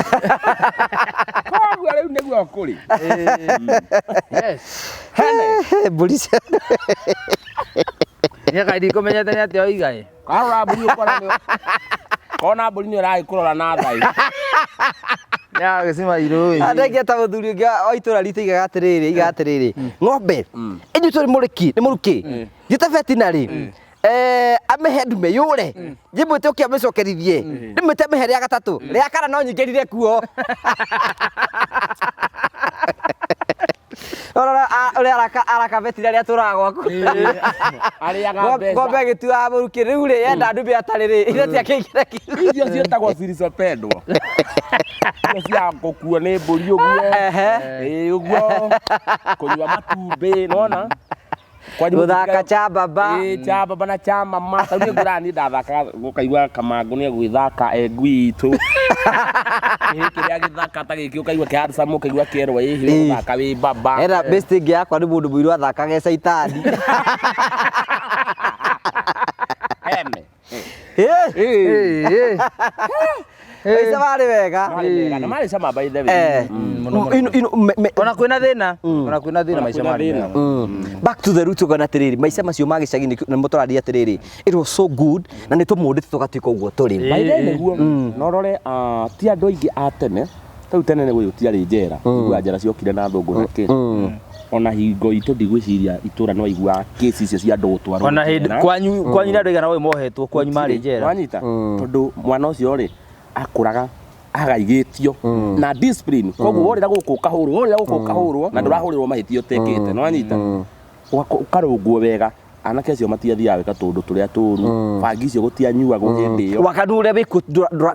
koguo rĩu nĩguo kũrĩ yes hene Mbũri cia nĩ kaĩ ndikũmenyete nĩ atĩa oiga ĩ karora mbũri ũkona nĩ kona mbũri nĩ ũragĩkũrora na thai nĩ agĩcima irũĩ Andengia ta mũthuri ũngĩ wa itũra ritũ igaga atĩrĩrĩ igaga atĩrĩrĩ ng'ombe inyuĩ tũrĩ mũrĩki nĩ mũrukĩ njĩte betinarĩ amĩhe ndume yũre njĩmwĩte ũke amĩcokerithie ndĩmwĩte amĩhe rĩa gatatũ rĩa kana no nyingĩrire kuo Ũrora ũrĩa araka betinarĩ atũraga gwaku arĩaga mbeca ng'ombe ĩgĩtuaga mũrukĩ rĩu rĩ yenda ndume atarĩ rĩ ithe tiakĩingĩra kiugũ icio ciĩtagwo cirisopendwo icio cia gũkuo nĩ mbũri ũguo Ehe. ĩĩ ũguo kũnyua matumbĩ nona Gũthaka cha baba. Ĩĩ, cha baba na cha mama tau niĩ ngũraga niĩ ndathakaga ũkaigua kamangũ nĩ egwĩthaka e ngui itũ Kĩhĩ kĩrĩa gĩthaka ta gĩkĩ ũkaigua kĩ handsome ũkaigua kĩerwo ĩhĩ Ĩĩ. ũgũthaka wĩ baba Era best ĩngĩ yakwa nĩ mũndũ mũirũ athakaga e caitani. hene Ĩ, Ĩ, ĩ. Maica marĩ wega. Marĩ mega na marĩ cama by the way. Ona kwĩna thĩna, ona kwĩna thĩna, maica kwĩna marĩ thĩna. mega. Back to the roots, ũkona atĩrĩrĩ, maica macio ma gĩcagi nĩ mũtũraria atĩrĩrĩ, it was so good na nĩ tũmũndĩte tũgatuĩka ũguo tũrĩ. By the way nĩguo na ũrore, ti andũ aingĩ a tene rĩu. Tene nĩ gũtiarĩ njera, iguaga njera ciokire na thũngũ na kĩ. Ona hingo itũ ndigwĩciria itũra no aiguaga kĩci icio cia andũ gũtwarwo Ona hĩndĩ njera. kwanyu nĩ andũ aigana ũĩ mohetwo kwanyu marĩ njera? Wanyita, tondũ mwana ũcio rĩ akũraga agaigĩtio na discipline, koguo worĩra gũkũ ũkahũrwo, worĩra gũkũ ũkahũrwo, na ndũrahũrĩrwo mahĩtia ũtekĩte, nĩ wanyita? Ũkarũngwo wega. Anake acio matiathiaga gwĩka tũũndũ tũrĩa tũũru, bangi icio gũtianyuagwo hĩndĩ ĩyo. Wakanu ũrĩa wĩkuo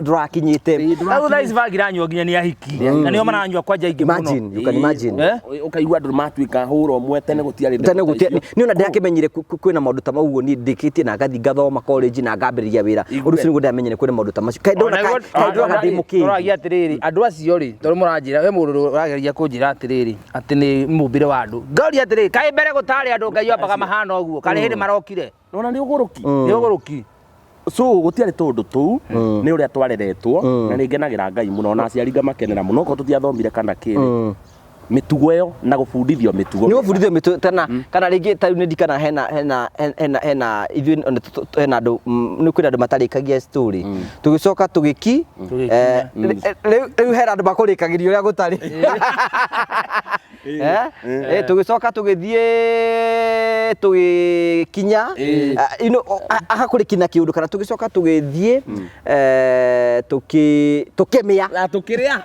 ndũrakinyĩte. Rĩu thaa ici bangi iranyuo nginya nĩ ahiki na nĩo maranyua kwanja aingĩ mũno. Imagine, you can imagine. Eh? Ũkaigua andũ matuĩka hũra ũmwe, tene gũtiarĩ Tene ndeto ta gũtia icio. nĩ ona ndĩrakĩmenyire kwĩna maũndũ ta mau ũguo niĩ ndĩkĩtie na ngathi ngathoma college na ngambĩrĩria wĩra. Igue. Ũndũ ũcio nĩguo ndĩramenyire kwĩna maũndũ ta macio. Kaĩ ndona kaĩ ndona ndĩ mũkĩgu. Tũragia atĩrĩrĩ, andũ acio rĩ, tondũ mũranjĩra we mũndũ ũrageria kũnjĩra atĩrĩrĩ atĩ nĩ mũmbĩre wa andũ, ngauria atĩrĩrĩ, kaĩ mbere gũtarĩ andũ Ngai ombaga mahana ũguo? Karĩ hĩndĩ marokire? Nona nĩ ũgũrũki. Nĩ ũgũrũki. So gũtiarĩ tũũndũ tũu, nĩ ũrĩa twareretwo, na nĩ ngenagĩra Ngai mũno, ona aciari ngamakenera mũno, okorwo tũtiathomire kana kĩrĩ, mĩtugo ĩyo na gũbundithio mĩtugo. Nĩ gũbundithio mĩtũ kana rĩngĩ ta rĩu nĩ ndikana hena ithuĩ ona hena andũ, nĩ kwĩna andũ matarĩkagia story, tũgĩcoka tũgĩki Tũgĩkinya. Rĩu hena andũ makũrĩkagĩria ũrĩa gũtarĩ. Tũgĩcoka tũgĩthiĩ tũgĩkinya. Agakũrĩkina kĩũndũ kana tũgĩcoka tũgĩthiĩ tũkĩmĩa. Na tũkĩrĩa.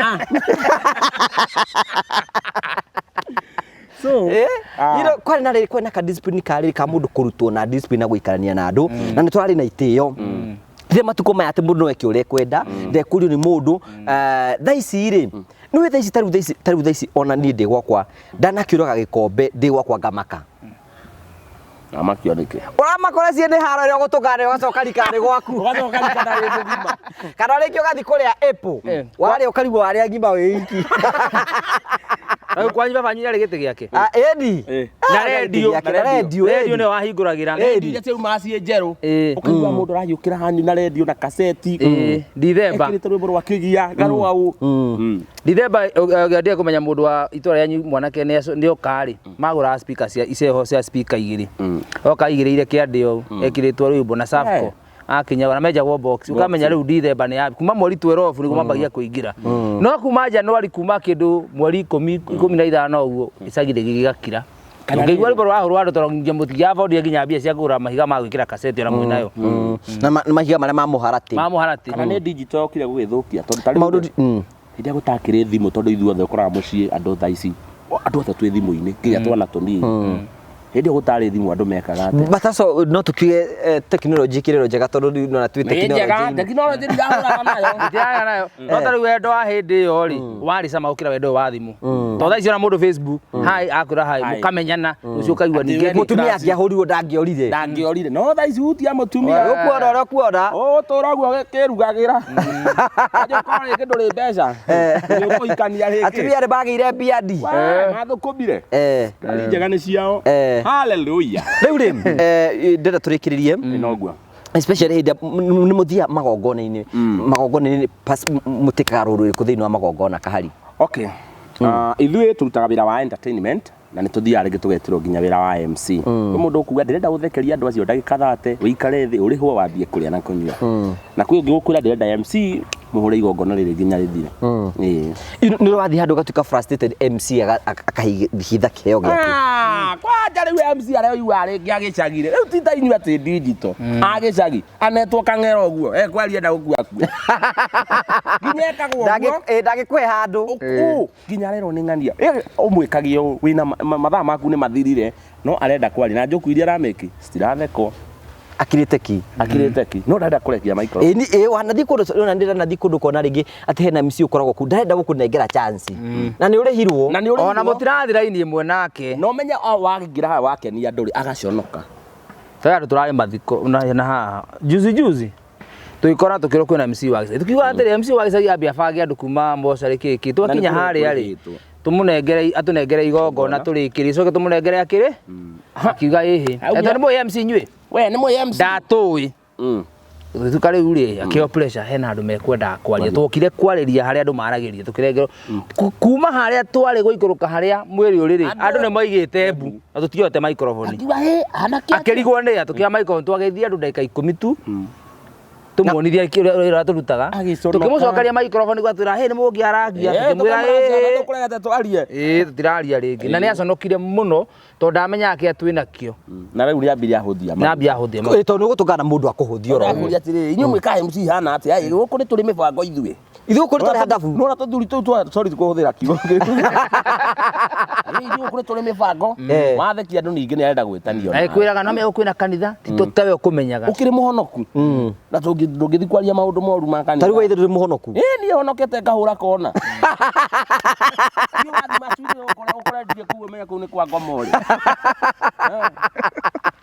So Kwarĩ na rĩrĩ, kwarĩ na ka discipline karĩrĩ ka mũndũ kũrutwo na discipline na gũikarania na andũ, na nĩ tũrarĩ na itĩo. Rĩrĩa matukũ maya atĩ mũndũ no eke ũrĩa ekwenda, ndekũrio nĩ mũndũ. Thaa ici rĩ, nĩũĩ thaa ici, tarĩu thaa ici ona niĩ ndĩ gwakwa ndanakĩũraga gĩkombe ndĩ gwakwa ngamaka. Amakio nĩkĩ? Ũramakora ciĩ nĩ haro ĩrĩa ũgũtũngana ũgacoka rikarĩ gwaku. Ũgacoka rika na wĩ mũgima. Kana rĩngĩ ũgathiĩ kũrĩa apple, warĩa ũkarigwo warĩa ngima wĩ iki. Rĩu kwanyu baba wanyu nĩarĩ gĩtĩ gĩake? Ah, ĩni. Na rendio. Na rendio. Rendio nĩyo wahingũragĩra. Rendio iria ciaumaga ciĩ njerũ. Ũkaigua mũndũ arahiũkĩra hanyu na rendio na kaseti. Dithemba. Ekĩrĩte rwĩmbo rwa kĩgia garũau. Dithemba ũngĩendire kũmenya mũndũ wa itũra rĩanyu mwanake nĩ oka rĩ, magũraga speaker cia iceho cia speaker igĩrĩ, oka igĩrĩire kĩande ũũ ekĩrĩtwo rwĩmbo na Safco, akinya na menjagwo box, ũkamenya rĩu Dithemba nĩ ya kuma mweri 12 nĩguo mambagia kũingĩra, no kuma Januari, kuma kĩndũ mweri 10, 15 ũguo, icagi rĩngĩ gĩgakira. Kana Ũngĩigua rwĩmbo rwahũrwo andũ tondũ nginya mũtingĩabondia nginya mbia cia kũgũra mahiga ma gwĩkĩra kaseti ona mwĩnayo. Na mahiga marĩa ma mũharatĩ. Ma mũharatĩ. Kana nĩ digital yokire gũgĩthũkia, tondũ ta rĩu Maũndũ hĩndĩ ĩrĩa gũtakĩrĩ thimũ, tondũ ithuothe ũkoraga mũciĩ andũ thaa ici andũ othe twĩ thimũ-inĩ, nginya twana tũnini. Hĩndĩ ĩyo gũtarĩ thimũ, andũ mekaga atĩa? But also no tukiuge technology kĩrĩro njega, tondũ rĩu nona twĩ Nĩ njega. technology. Tekinoronjĩ ndirahũrana nayo. Ndiraga nayo, no ta rĩu wendo wa hĩndĩ ĩyo rĩ warĩ cama gũkĩra wendo ũyũ wa thimũ, tondũ thaa ici ona mũndũ Facebook, hi, akwĩra hi, Hi. mũkamenyana rũciũ ũkaigua Atĩ ningĩ we nĩ Mũtumia angĩahũrirwo ndangĩorire. Ndangĩorire, no thaa ici hutia mũtumia. Ũkuona ũrĩa ũkuona. Ũgũtũra ũguo kĩrugagĩra, wanjia ũkorwo rĩngĩ ndũrĩ mbeca, nĩ ũkũhikania rĩngĩ. Atumia nĩ magĩire mbiandi. Mathũkũmire. Ngari njega nĩ ciao. Hallelujah. Rĩu rĩ, ndĩrenda tũrĩkĩrĩrie. Noguo. Especially hĩndĩ nĩ mũthia magongona-inĩ, mũtĩkaga rũrũ rĩrĩkũ thĩinĩ wa magongona kahari? Okay. Ithuĩ tũrutaga wĩra wa entertainment na nĩ tũthiaga rĩngĩ tũgetĩrwo nginya wĩra wa MC. Kwĩ mũndũ ũkuga ndĩrenda gũthekeria andũ acio ndagĩka 30, wĩikare thĩ ũrĩhwo wambie kũrĩa na kũnyua. Na kwĩ ũngĩ gũkwĩra ndĩrenda MC mũhũre igongona rĩrĩ nginya rĩthire. Ĩĩ. Nĩ ũrathiĩ handũ ũgatuĩka frustrated, MC akahitha kĩheo gĩake? Ah, kwanja rĩu MC arĩa ũiguaga rĩngĩ agĩcagire rĩu ti ta inyuĩ atĩ digital agĩcagi anetwo kang'era ũguo ekwaria na gũkua kua nginya ekagwo ũguo. Ndangĩkũhe handũ. Ũũ, nginya arerwo nĩ ng'ania. Ũmwĩkagie ũũ wĩna mathaa maku nĩ mathirire, no arenda kwaria na njoku iria aramĩki citirathekwo. Akirĩte ki. Akirĩte ki, no ndarenda kũrekia microphone. Ĩ ni ĩ wanathiĩ kũndũ, ona ndĩra nathiĩ kũndũ kona rĩngĩ atĩ hena MC ũkoragwo kũu ndarenda gũkũnengera chance na nĩ ũrĩhirwo. Na nĩ ũrĩhirwo. Ona mũtirathi raini ĩmwe nake. No menye o wagĩingĩra haha wakenia andũ rĩ agaconoka. Tondũ andũ tũrarĩ mathiko na haha juzi juzi tũgĩkora tũkĩrwo kwĩna MC wa gĩcagi, tũkiuga atĩrĩ, MC wa gĩcagi ambia abange andũ kuma mocarĩ kĩkĩ, twakinya Na nĩ harĩa rĩ kũrĩhĩtwo. Tũmũnengere atũnengere igongona tũrĩkĩrie, coke tũmũnengere akĩrĩ, akiuga ĩhĩ Auga- etwo nĩ mũĩ MC inyuĩ We nĩ mũĩ MC. Ndatũĩ. Gĩtuka rĩu rĩ akĩo pressure hena andũ mekwenda kwaria twokire kwarĩria harĩa andũ maragĩria tũkĩrengerwo kuma harĩa twarĩ gũikũrũka harĩa mwĩrĩ ũrĩ rĩ andũ nĩ moigĩte mbu na tũtioete microphone Akiuga, "Hĩ, anake atĩa?" akĩrigwo nĩ tũkĩoya microphone twageithia andũ ndagĩka ikũmi tu tũmuonithia kĩrĩa ũrĩa tũrutaga Agĩconoka. tũkĩmũcokeria microphone gwatwĩra hĩ nĩ mũngĩarangia Eh, tũkĩmwĩra tũkamũracia na "Ĩ, tũkũregete twarie ĩ tũtiraria rĩngĩ na nĩ aconokire mũno tondũ ndamenyaga kĩrĩa twĩ nakĩo na rĩu nĩambirie ahũthia na ambia ahũthia Ĩ, tondũ nĩ ũgũtũngana na mũndũ akũhũthia oro ũguo. Ũrakũria atĩrĩrĩ inyuĩ mwĩkaga MC hana atĩa Ĩ, gũkũ nĩ tũrĩ mĩbango ithuĩ Ithuĩ gũkũ nĩ tũrĩ handabu. Nĩwona tũthuri tũu twa sorry kũhũthĩra kiugo kĩu. Ĩ, ithuĩ gũkũ nĩ tũrĩ mĩbango wathekia andũ ningĩ nĩ arenda gwĩtanio na nawe. ĩkwĩraga no megũ kwĩna kanitha ti tawe ũkũmenyaga ũkĩrĩ mũhonoku na ndũngĩthiĩ kwaria maũndũ moru ma Ta rĩu kanitha we ithe ndũrĩ mũhonoku. Ĩ, niĩ honokete ngahũra kona Niĩ wathiĩ matu-inĩ ũkore ndirĩ kũu ũmenye kũu nĩ kwa ngoma ũrĩ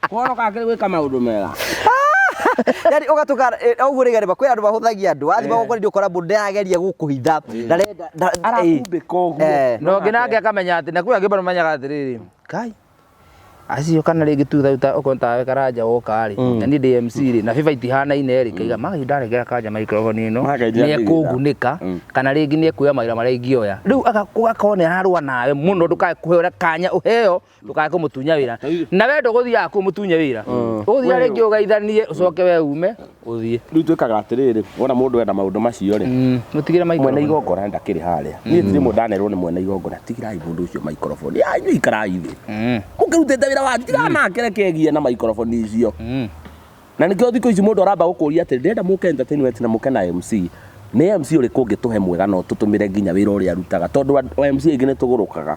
kũhonoka akĩrĩ gwĩka maũndũ mega Yani ũgatũka ũguo rĩga rĩma kwĩ andũ mahũthagia andũ wathiĩ magongona ũkora mũndũ ndarageria gũkũhitha ndarenda arakumbĩka ũguo Eh. na ũngĩ nake akamenya atĩ na kwĩ angĩ bado menyaga atĩrĩrĩ kai acio kana rĩngĩ tu thau ta okorwo tawe karanja woka rĩ na niĩ ndĩ MC rĩ na biba itihanaine rĩ kaiga magathi ndaregera karanja microphone ĩno Makenjia nĩ thigara. ekũngunĩka kana rĩngĩ nĩ ekuoya mawĩra marĩa ingĩoya rĩu agakorwo nĩ ararũa nawe mũno ndũkae kũheo kanya ũheo ndũkae kũmũtunya wĩra na we ndũgũthiaga kũmũtunya wĩra ũgũthiaga rĩngĩ ũgeithanie ũcoke we ume ũthiĩ rĩu twĩkaga atĩrĩrĩ wona mũndũ enda maũndũ macio rĩ mũtigĩre mwene microphone igongona ndakĩrĩ harĩa niĩ tirĩ mwe ndanerwo nĩ mwene igongona tigirai mũndũ ũcio microphone ya inyuĩ ikarai thĩ mũkĩrutĩte wĩra wanyu tigaa nake reke egie na microphone icio na nĩkĩo thikũ ici mũndũ aramba gũkũria atĩrĩ ndĩrenda mũke entertainment na mũke na MC nĩ MC ũrĩkũ ũngĩtũhe mwega no tũtũmĩre nginya wĩra ũrĩa arutaga tondũ MC aingĩ nĩ tũgũrũkaga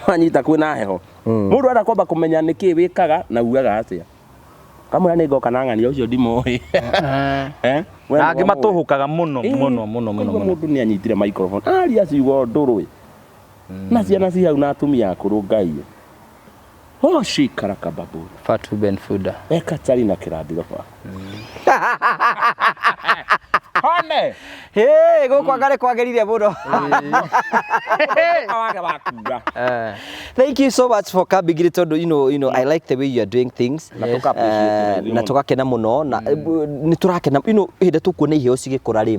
wanyita kwĩna heho mũndũ arenda kwamba kũmenya nĩkĩĩ wĩkaga na ugaga atĩa kamwĩra nĩ ngoka na ng'ania ũcio ndimũĩ Eh? We na angĩ nĩwe mũĩ. matũhũkaga mũno mũno mũno mũno Koguo mũno mũndũ nĩ anyitire microphone aria ciugo ndũrũ na ciana ci hau na atumia akũrũ ngai hoshikara kababu Fatu Ben Fuda eka chari na kĩrandiro ba hone Hĩ, gũkũ anga nĩ kwagĩrire mũno. wage wakuga eh Thank you so much for coming in tondu you know I like the way you are doing things. Na tũka appreciate Na tũgakena mũno na nĩ tũrakena hĩndĩ tũkuona iheo cigĩkũra rĩ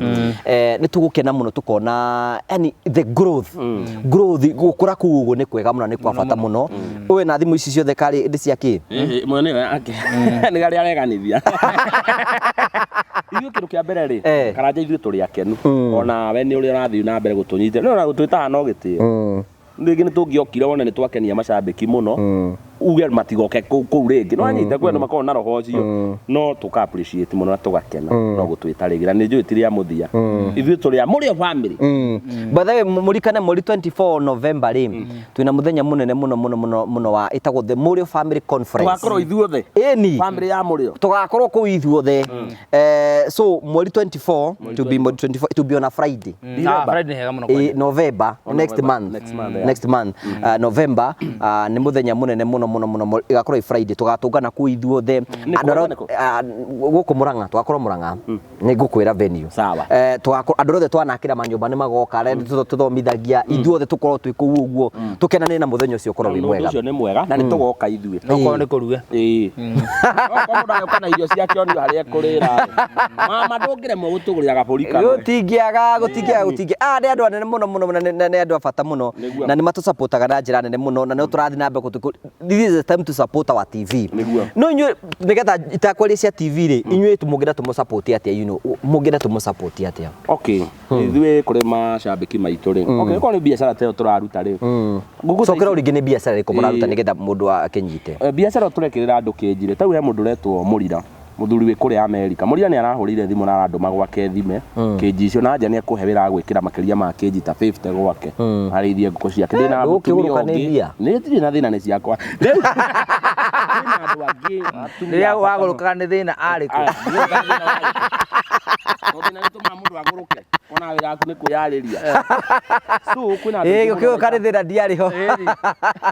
nĩ tũgũkena mũno tũkona yani the growth gũkũra kũu ũguo nĩ kwega mũno nĩ kwa bata mũno ũyũ na thimũ ici ciothe karĩ ndĩ cia kĩ mwene ĩyo yake nĩ garĩa areganithia ithuĩ kĩndũ kĩa mbere rĩ Eh. karanja ithuĩ tũrĩ akenu ona we nĩ ũrĩa ũrathiĩ na mbere gũtũnyitĩra nĩ ona gũtwĩtaga no gĩtĩo rĩngĩ nĩ tũngĩokire wone nĩ twakenia macambĩki mũno uge matigoke kũu kũu rĩngĩ no anyite kwĩ andũ makoragwo na roho ũcio no tũka appreciate mũno na tũgakena no gũtwĩta rĩngĩ na nĩ njũĩ ti rĩa mũthia ithuĩ tũrĩ a mũrĩ o family By the way, mũrikane mweri 24 November rĩ twĩna mũthenya mũnene mũno mũno mũno mũno wa ĩtagwo the Mũrĩo Family Conference. tũgakorwo ithuothe Ĩni. family ya mũrĩo Tũgakorwo kũu ithuothe. So mweri 24 to be mweri 24 to be on a Friday. Ah, Friday nĩ hega mũno Eh, kwanja. November Oh, next November, month next month, yeah. next month November nĩ mũthenya mũnene mũno mũno mũno ĩgakorwo ĩ Friday tũgatũngana kũu ithuothe Nĩ Andũ kũ, arĩa- nĩ kũ? gũkũ Murang'a tũgakorwo Murang'a nĩ ngũkwĩra venue. Sawa. Tũgakorwo andũ othe twanakĩra manyũmba nĩ magoka arĩa tũthomithagia ithuothe tũkorwo twĩ kũu ũguo tũkenanĩre na mũthenya ũcio ũkorwo wĩ ũndũ mwega ũcio nĩ mwega na nĩ tũgoka ithuĩ No korwo nĩ kũruge. Ĩĩ. Okorwo mũndũ agĩũka na irio ciake onio harĩa ekũrĩra mama ndũngĩremwo gũtũgũrĩra gabũri kamwe gũtingĩaga gũtingĩaga gũtingĩ ah nĩ andũ anene mũno mũno mũno na nĩ andũ a bata mũno Nĩguo. na nĩ matũsupportaga na njĩra nene mũno na no tũrathiĩ na mbere gũtũ this is the time to support our TV Nĩguo. no inyuĩ nĩgetha itakwaria cia TV rĩ inyuĩ mũngĩenda tũmũsupport atĩa mũngĩenda tũmũsupport atĩa okay ithuĩ kũrĩ macambĩki maitũ rĩ okay okorwo nĩ biacara ta ĩyo tũraruta rĩ Ngũkũ cokera rĩngĩ nĩ biacara ĩrĩkũ mũraruta Ĩĩ. nĩgetha mũndũ akĩnyite Biacara tũrekĩrĩra andũ kĩnji rĩ tau he mũndũ ũretwo Mũrira mũthuri wĩ kũrĩa Amerika Mũrira nĩ arahũrĩire thimũ na arandũma gwake thime kĩnji icio na anja nĩ ekũhe wĩra wa gwĩkĩra makĩria ma kĩnji ta 50 gwake arĩithie ngũkũ ciake ndĩna mũtumia Ndũgũkĩgũrũka nĩ ũngĩ mbia? nĩ ndirĩ na thĩna nĩ ciakwa rĩu kwĩna andũ angĩ atumia Rĩrĩa a bata mũno. wagũrũkaga nĩ thĩna arĩ kũ? Aya, ngũrũka nĩ thĩna warĩ kũ? Tondũ thĩna nĩ ũtũmaga mũndũ agũrũke ona wĩra waku nĩ kwĩyarĩria so kwĩna andũ ĩĩ aingĩ mũno gũkĩgũrũka nĩ thĩna ndiarĩ ho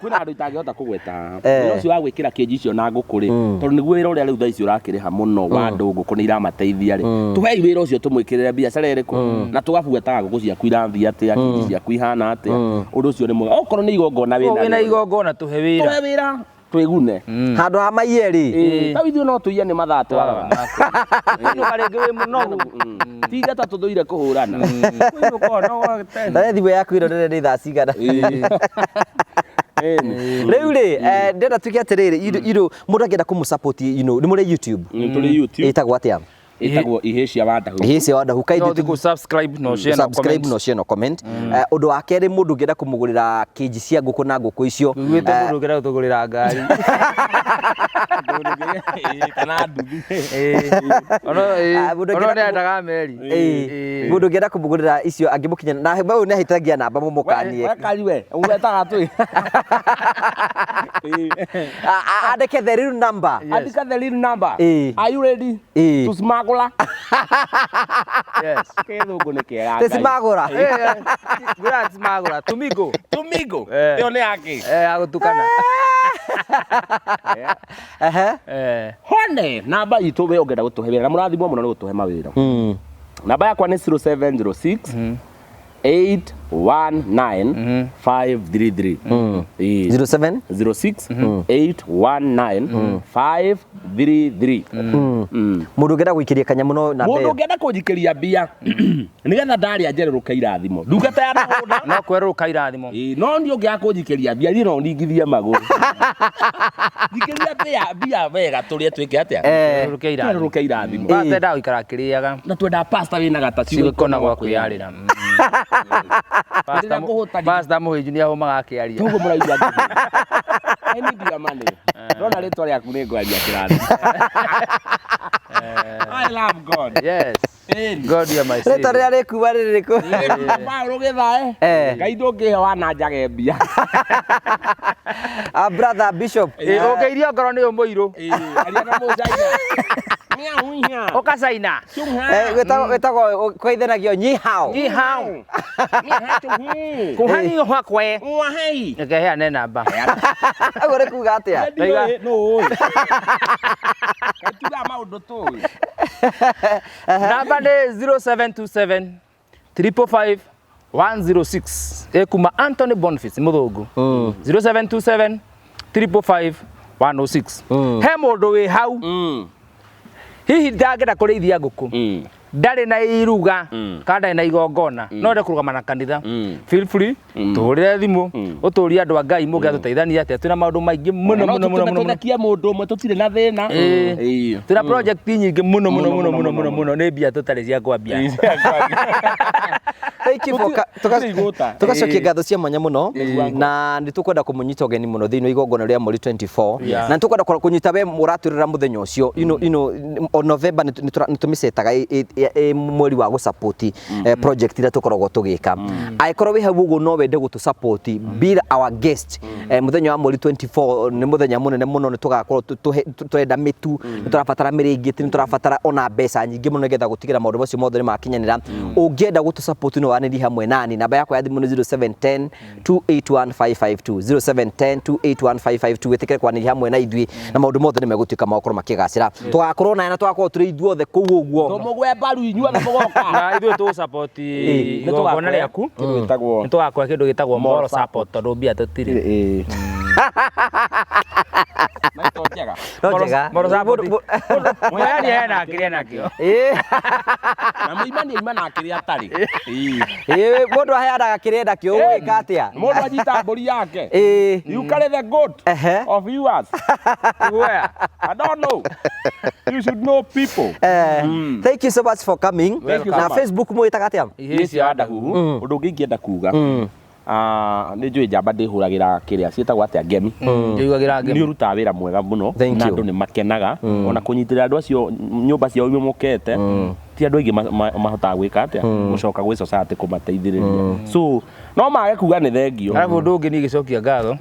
kwĩna andũ itangĩhota kũgweta haha Eh. wĩra ũcio wa gwĩkĩra kĩnji icio na ngũkũ rĩ tondũ nĩguo wĩra ũrĩa rĩu thaa ici ũrakĩrĩha mũno wa andũ ngũkũ nĩ iramateithia rĩ tũhei wĩra ũcio tũmwĩkĩrĩre biacara ĩrĩkũ na tũgabuataga ngũkũ ciaku irathiĩ atĩa kĩnji ciaku ihana atĩa ũndũ ũcio nĩ mwega okorwo nĩ igongona Wĩna wĩna igongona tũhe wĩra. tũhe wĩra Twĩgune. Handũ ha maiye rĩ. Ta ithuĩ no tũiye nĩ mathaa twagaga. Kũinũka rĩngĩ wĩ mũnogu. Tiga ta tũthũire kũhũrana. Kũinũka ona Na thimũ yaku ĩno nene nĩ thaa cigana? Rĩu rĩ, ndĩrenda tuge atĩrĩrĩ, you mũndũ angĩenda kũmũ support, nĩ mũrĩ YouTube? Tũrĩ YouTube. Ĩtagwo atĩa? Ĩtagwo Ihĩĩ cia Wandahu. Ihĩĩ cia Wandahu. No ũthiĩ kũ subscribe no share no subscribe comment. No share no comment. Ũndũ wa kerĩ, mũndũ ũngĩenda kũmũgũrĩra kĩnji cia ngũkũ na ngũkũ icio, Wĩte mũndũ ũngĩenda gũtũgũrĩra ngari. Kana nduthi. Mũndũ Ona ũngĩenda nĩ endaga meri. Mũndũ ũngĩenda kũmũgũrĩra icio angĩmũkinya na ũyũ nĩ ahĩtagia namba mũmũkanie. Wekari we, ũgwetaga twĩ. Andĩke the real number. Andĩka the real number. Ĩĩ. Are you ready? Ĩĩ. To smuggle? Yes. Gĩthũngũ nĩ kĩega. Tĩcimagũra. Ngũra timagũra. Tumigo. Tumigo. Eh. Ĩyo nĩ yake. Eh, agũtukana. Ehe. Eh. Hone namba itũ we ũngĩenda gũtũhe wĩra na mũrathimwo mũno nĩ gũtũhe mawĩra. Namba yakwa nĩ 0706 819 533. Ĩĩ. 07 06 819 533. Mũndũ ũngĩenda gũikĩria kanyamũ no namba Mũndũ ĩyo. ũngĩenda kũnjikĩria mbia nĩgetha ndarĩa njerũrũke irathimo ndungata ya mũgũnda. No kwerũrũka irathimo. Ĩĩ, no niĩ ũngĩaga kũnjikĩria mbia niĩ no ningithie magũrũ. Njikĩria mbia mbia wega tũrĩe twĩke atĩa? Kwerũrũke irathimo. Twerũrũke irathimo. Pastor endaga gũikara akĩrĩaga. Na twendaga pastor wĩna gatacigo Cigũkona gwa kwĩyarĩra. Rĩrĩa ngũhũta Pastor Mũhĩnju nĩ ahũmaga akĩaria. Toguo mũraigua ngĩhũta. I need your money. Ndona rĩtwa rĩaku nĩ ngwaria kĩrathi. I love God. Yes. Ĩni. God you are my Rĩtwa savior. rĩrĩa rĩkuuma rĩrĩkũ? Paũlũ gĩthae. Eh. Ngai ndũngĩhe wana njage mbia. Ah, brother Bishop. Ĩ, ũngĩirio ngoro nĩ ũmũirũ. Ĩĩ, aria na mũcaina. Miau hiha. Ũkacaina. Wĩtagwo wĩtagwo kũithanagio nyi hao. Ni hao. Miha tuhu. Kũhanio hakwe. Wahei. Reke heane namba. Ũguo nĩ kuga atĩa? Ndiũĩ, nũ ũĩ. Kaĩ tugaga maũndũ tũĩ. Namba nĩ 0727 555 106 ĩkuma Anthony Boniface mũthũngũ. 0727 555 106. He mũndũ wĩ hau hihi ndangĩenda kũrĩithia ngũkũ, ndarĩ na iruga kana ndarĩ na igongona, no ende kũrũgama na kanitha, feel free tũhũrĩre thimũ ũtũrie andũ a Ngai mũngĩatũteithania atĩa. Twĩna maũndũ maingĩ mũno No mũno mũno mũno mũno. tũthekie mũndũ ũmwe tũtirĩ na thĩna. Ĩĩ. Twĩna project nyingĩ mũno mũno mũno mũno mũno mũno, nĩ mbia tũtarĩ cia kwambia. Thank you for Tũtirĩ igũta. tugacokia ngatho cia mwanya mũno na nĩ tũkwenda kũmũnyita ũgeni mũno thĩinĩ wa igongona rĩa mweri 24, na nĩ tũkwenda kũnyita we mũratwĩrĩra mũthenya ũcio, o November nĩ tũmĩcetaga ĩ mweri wa gũsupport project iria tũkoragwo tũgĩka. Angĩkorwo wĩ hau ũguo no wende gũtũ support, be our guest. Mũthenya wa mweri 24 nĩ mũthenya mũnene mũno, nĩ tũgakorwo tũrenda mĩtu, nĩ tũrabatara mĩrĩngĩti, nĩ tũrabatara ona mbeca nyingĩ mũno nĩgetha gũtigĩra maũndũ macio mothe nĩ makinyanĩra. Ũngĩenda gũtũ support no wanĩrie hamwe nani. Namba yakwa ya thimũ nĩ 0710 281552, 0710 281552. Wĩtĩkĩre kwanĩria hamwe na ithuĩ na maũndũ mothe nĩ megũtuĩka magũkorwo makĩgacĩra. Tũgakorwo naye na tũgakorwo tũrĩ ithuothe kũu ũguo. Tũmũgwe mbaru inyuothe mũgoka. Na ithuĩ tũ support igongona rĩaku. Kĩndũ gĩtagwo Nĩ tũgakora kĩndũ gĩtagwo moral support tondũ mbia tũtirĩ. Ĩĩ. Na to njega. No njega. Moral support. Mũheani hena kĩrĩa nakĩo. Ĩĩ. Na mũimani aima na kĩrĩa atarĩ. Ĩĩ. Ĩĩ, mũndũ aheanaga kĩrĩa endakĩo, ũgwĩka atĩa? Mũndũ anyita mbũri yake. Ĩĩ. You carry the goat Ehe. of yours. Where? I don't know. You should know people. Thank you so much for coming. Thank you so Na much. Facebook mwĩtaga atĩa? Ihĩĩ cia Wandahuhu, ũndũ ũngĩ ingĩenda kuga, nĩ njũĩ njamba ndĩhũragĩra kĩrĩa ciĩtagwo atĩa ngemi. Njiguagĩra Nĩ ngemi. ũrutaga wĩra mwega mũno Thank na you. andũ nĩ makenaga ona kũnyitĩrĩra andũ acio nyũmba ciao imomokete, ti andũ aingĩ mahotaga gwĩka atĩa gũcoka gwĩ society kũmateithĩrĩria, so no mage kuga nĩ thengio. Arabu ũndũ ũngĩ niĩ ngĩcokia ngatho,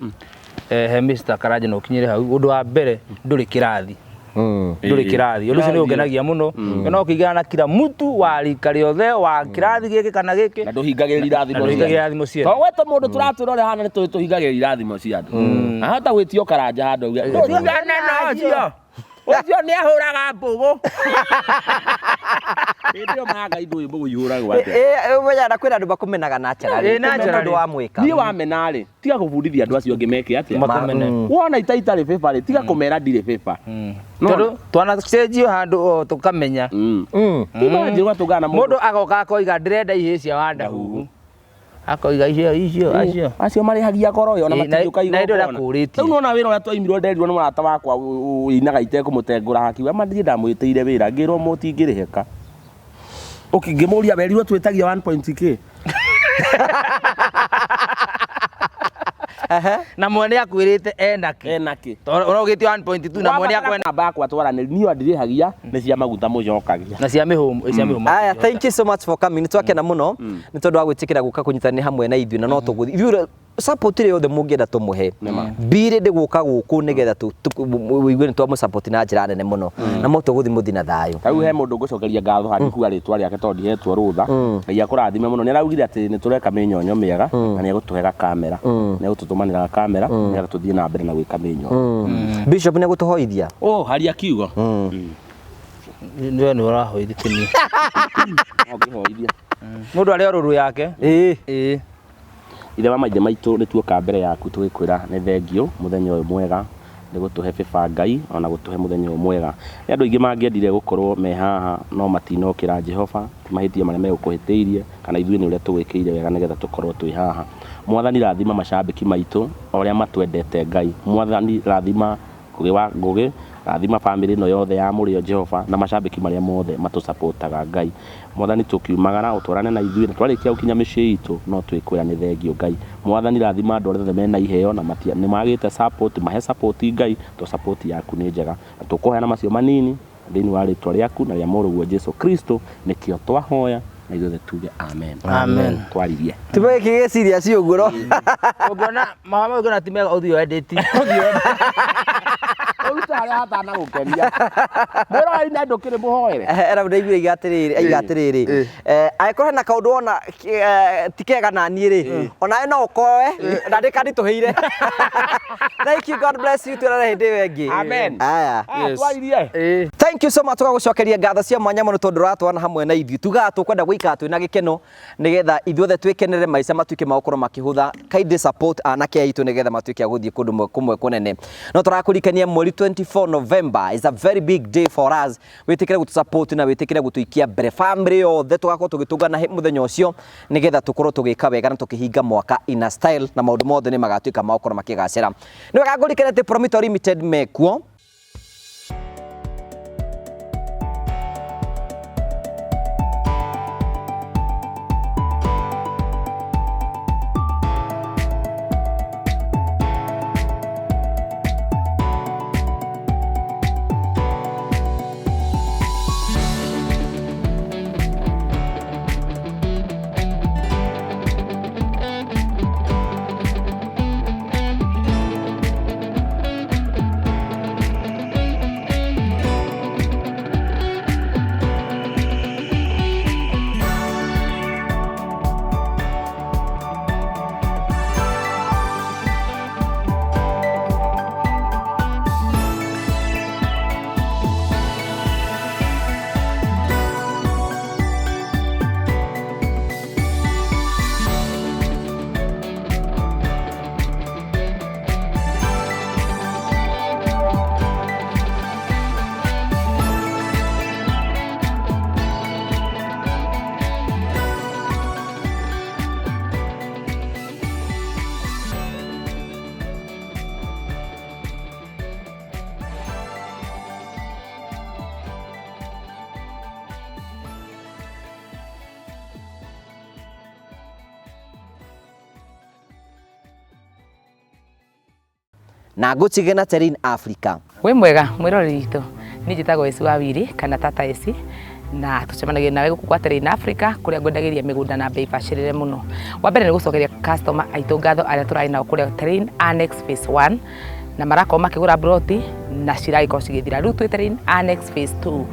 he Mr. Karanja na ũkinyĩre hau. Ũndũ wa mbere, ndũrĩ kĩrathi, ndũrĩ kĩrathi. Ũndũ ũcio nĩ ũngenagia mũno no ũkĩigana na kila mtu wa rika rĩothe wa kĩrathi gĩkĩ kana gĩkĩ. Na ndũhingagĩrĩria irathimo. Na ndũhingagĩrĩria irathimo ciene. To gwetwo mũndũ tũratwĩra ũrĩa hana nĩ tũĩ tũhingagĩrĩria irathimo cia andũ. Ahota gwĩtio Karanja handũ auge ndũtigane na ũcio, ũcio nĩ ahũraga mbũgũ. Hĩndĩ ĩyo manga ithuĩ mũgũihũragwo atĩa? Ũmenyaga na kwĩna andũ makũmenaga naturally. Ĩ, naturally. Ũndũ wa mwĩka. Niĩ wamena rĩ, tiga gũbundithia andũ acio angĩ meke atĩa. Makũmene. Wona ita itarĩ bĩba rĩ, tiga kũmera ndirĩ bĩba. Tondũ twanacenjio handũ o tũkamenya. Tiga tũgana na Mũndũ agoka akoiga ndĩrenda ihĩĩ cia Wandahuhu. Akoiga icio icio acio. Acio marĩhagia goro ĩyo na Ĩ, na- matingĩũka na hĩndĩ ĩyo igongona. ndakũũrĩtie. Rĩu nĩwona wĩra ũrĩa twaimirwo nderirwo nĩ mũrata wakwa ũinaga itekũmũtengũra hakiuga ma niĩ ndamwĩtĩire wĩra ngĩrwo mũtingĩrĩhĩka. Ngĩmũria werirwo twĩtagia 1.k. Na mwene akwĩrĩte ena kĩ. Ena kĩ. Tondũ ũraugĩte 1.2 na mwene akwenda namba yakwa twaranĩria niĩ ndirĩhagia nĩ cia maguta mũcokagia. na cia mĩhũmũ cia mĩhũmũ. Aya, thank you so much for coming. Nĩtwakena mũno nĩ tondũ wa gwĩtĩkĩra gũka kũnyitanĩra hamwe na ithuĩ na no tũgũthiĩ. Ithuĩ support ĩrĩa yothe mũngĩenda tũmũhe. Mbirĩ ndĩ gũka gũkũ nĩgetha ũigue nĩ twamũ na njĩra nene mũno. Na no tũgũthiĩ mũthiĩ na thayũ. Rĩu he mũndũ ngũcokeria ngatho handikuga rĩtwa rĩake tondũ ndihetwo rũtha. Ngai akũrathime mũno. Nĩ araugire atĩ nĩ tũreka mĩnyonyo mĩega na nĩ egũtũhe gakamera. Nĩ egũtũtũmanĩra gakamera nĩgetha tũthiĩ na mbere na gwĩka mĩnyonyo. Bishop nĩ egũtũhoithia. Oh, haria kiugo. Nĩwe nĩ ũrahoithia niĩ. No ngĩhoithia. Mũndũ arĩ o rũrũ yake. Ĩĩ. Ĩĩ. Ithe wa maithe maitũ nĩ tuoka mbere yaku tũgĩkwĩra nĩ thengio mũthenya ũyũ mwega nĩ gũtũhe bĩba Ngai ona gũtũhe mũthenya ũyũ mwega. Nĩ andũ aingĩ mangĩendire gũkorwo me haha no matinokĩra Jehova ti mahĩtia marĩa megũkũhĩtĩirie kana ithuĩ nĩ ũrĩa tũgwĩkĩire wega nĩgetha tũkorwo twĩ haha. Mwathani rathima macambĩki maitũ o ũrĩa matwendete Ngai. Mwathani rathima Ngũgĩ wa Ngũgĩ, rathima bamĩrĩ ĩno yothe ya Mũrĩo Jehova na macambĩki marĩa mothe matũcapotaga Ngai. Mwathani tũkiumagara ũtwarane na ithuĩ na twarĩkia gũkinya mĩciĩ itũ no twĩkwĩra nĩ thengio Ngai. Mwathani rathima andũ arĩa othe mena iheo na nĩ magĩte support, mahe support Ngai to support yaku nĩ njega. Na tũkũheana macio manini thĩinĩ wa rĩtwa rĩaku na rĩa mũrũguo Jesu Kristo nĩkĩo twahoya na ithuothe tuge amen. Amen. Twaririe. Tibe gĩkĩ gĩ serious ũguo no. Ũngĩona mama ũngĩona ti mega ũthiĩ wendeti. Ũruta harĩa hatanagũkenia. Mwĩroreri na ndũkĩrĩ mũhoere. Era ndaiguire aiga atĩrĩrĩ, aiga atĩrĩrĩ. Angĩkorwo hena kaũndũ wona ti kega na niĩ rĩ, onawe no ũkoe na ndĩkanditũhĩire. Thank you, God bless you. Twĩrane hĩndĩ ĩyo ĩngĩ. Amen. Aya. Ah, twaririe. Ĩĩ. Thank you so much tũgagũcokeria ngatho cia mwanya mũno tondũ ũratwana hamwe na ithuĩ. Tugaga tũkwenda gũikara twĩna gĩkeno nĩgetha ithuothe twĩkenere maica matuĩke ma gũkorwo makĩhũtha. Kindly support anake aitũ nĩgetha matuĩke a gũthiĩ kũndũ kũmwe kũnene. No tũrakũririkania mweri 24 November is a very big day for us. Wĩtĩkĩre gũtũ support na wĩtĩkĩre gũtũikia mbere family yothe tũgakorwo tũgĩtũngana mũthenya ũcio nĩgetha tũkorwo tũgĩka wega na tũkĩhinga mwaka in a style na maũndũ mothe nĩ magatuĩka ma gũkorwo makĩgacĩra. Nĩ wega ngũririkane atĩ Promito Limited mekuo. Na ngũtige na Terrain Africa. Wĩ mwega mwĩroreri witũ, niĩ njĩtagwo Esi wa Wiri kana Tata Esi na tũcemanagia nawe gũkũ kwa Terrain Africa kũrĩa ngwendagĩria mĩgũnda na bei bacĩrĩre mũno. Wa mbere nĩ gũcokeria customer aitũ ngatho arĩa tũrarĩ nao kũrĩa Terrain Annex Phase 1 na marakorwo makĩgũra broti na ciragĩkorwo cigĩthira. Rĩu twĩ Terrain Annex Phase 2.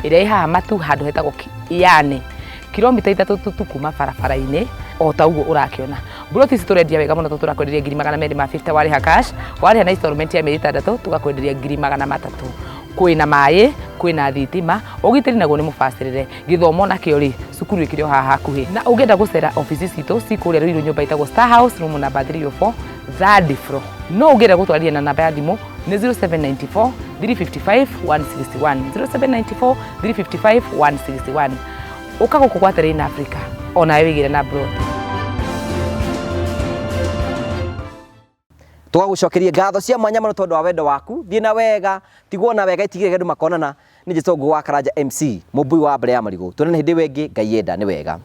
Ĩrĩa ĩ haha Matu handũ hetagwo Yane, kilomita 3 tu kuma barabara-inĩ o ta ũguo ũrakĩona. Mburoti ici tũrendia wega mũno, tondũ tũrakwenderia ngiri 250 warĩha cash, warĩha na installment ya mĩeri 6 tũgakwenderia ngiri 300. Kwĩna maĩ, kwĩna thitima, ũgitĩri naguo nĩ mũbacĩrĩre, gĩthomo nakĩo rĩ, cukuru ĩkĩrĩ o haha hakuhĩ. Na ũngĩenda gũcera obici citũ ci kũrĩa Ruiru, nyũmba ĩtagwo Star House, room number 304, third floor. No ũngĩenda gũtwarĩria na namba ya thimũ nĩ 0794 355 161, 0794 355 161. Ũka gũkũ gwa Terrain Africa onawe wĩgĩre na broti. Tũgagũcokeria ngatho cia mwanya mũno tondũ wa wendo waku. Thiĩ na wega, tigwo na wega, itigĩrĩre andũ makonana. Nĩ Njĩtũ Ngũgũ wa Karanja MC, mũmbui wa mbere ya marigũ. Tuonane hĩndĩ ĩyo ĩngĩ, Ngai enda nĩ wega.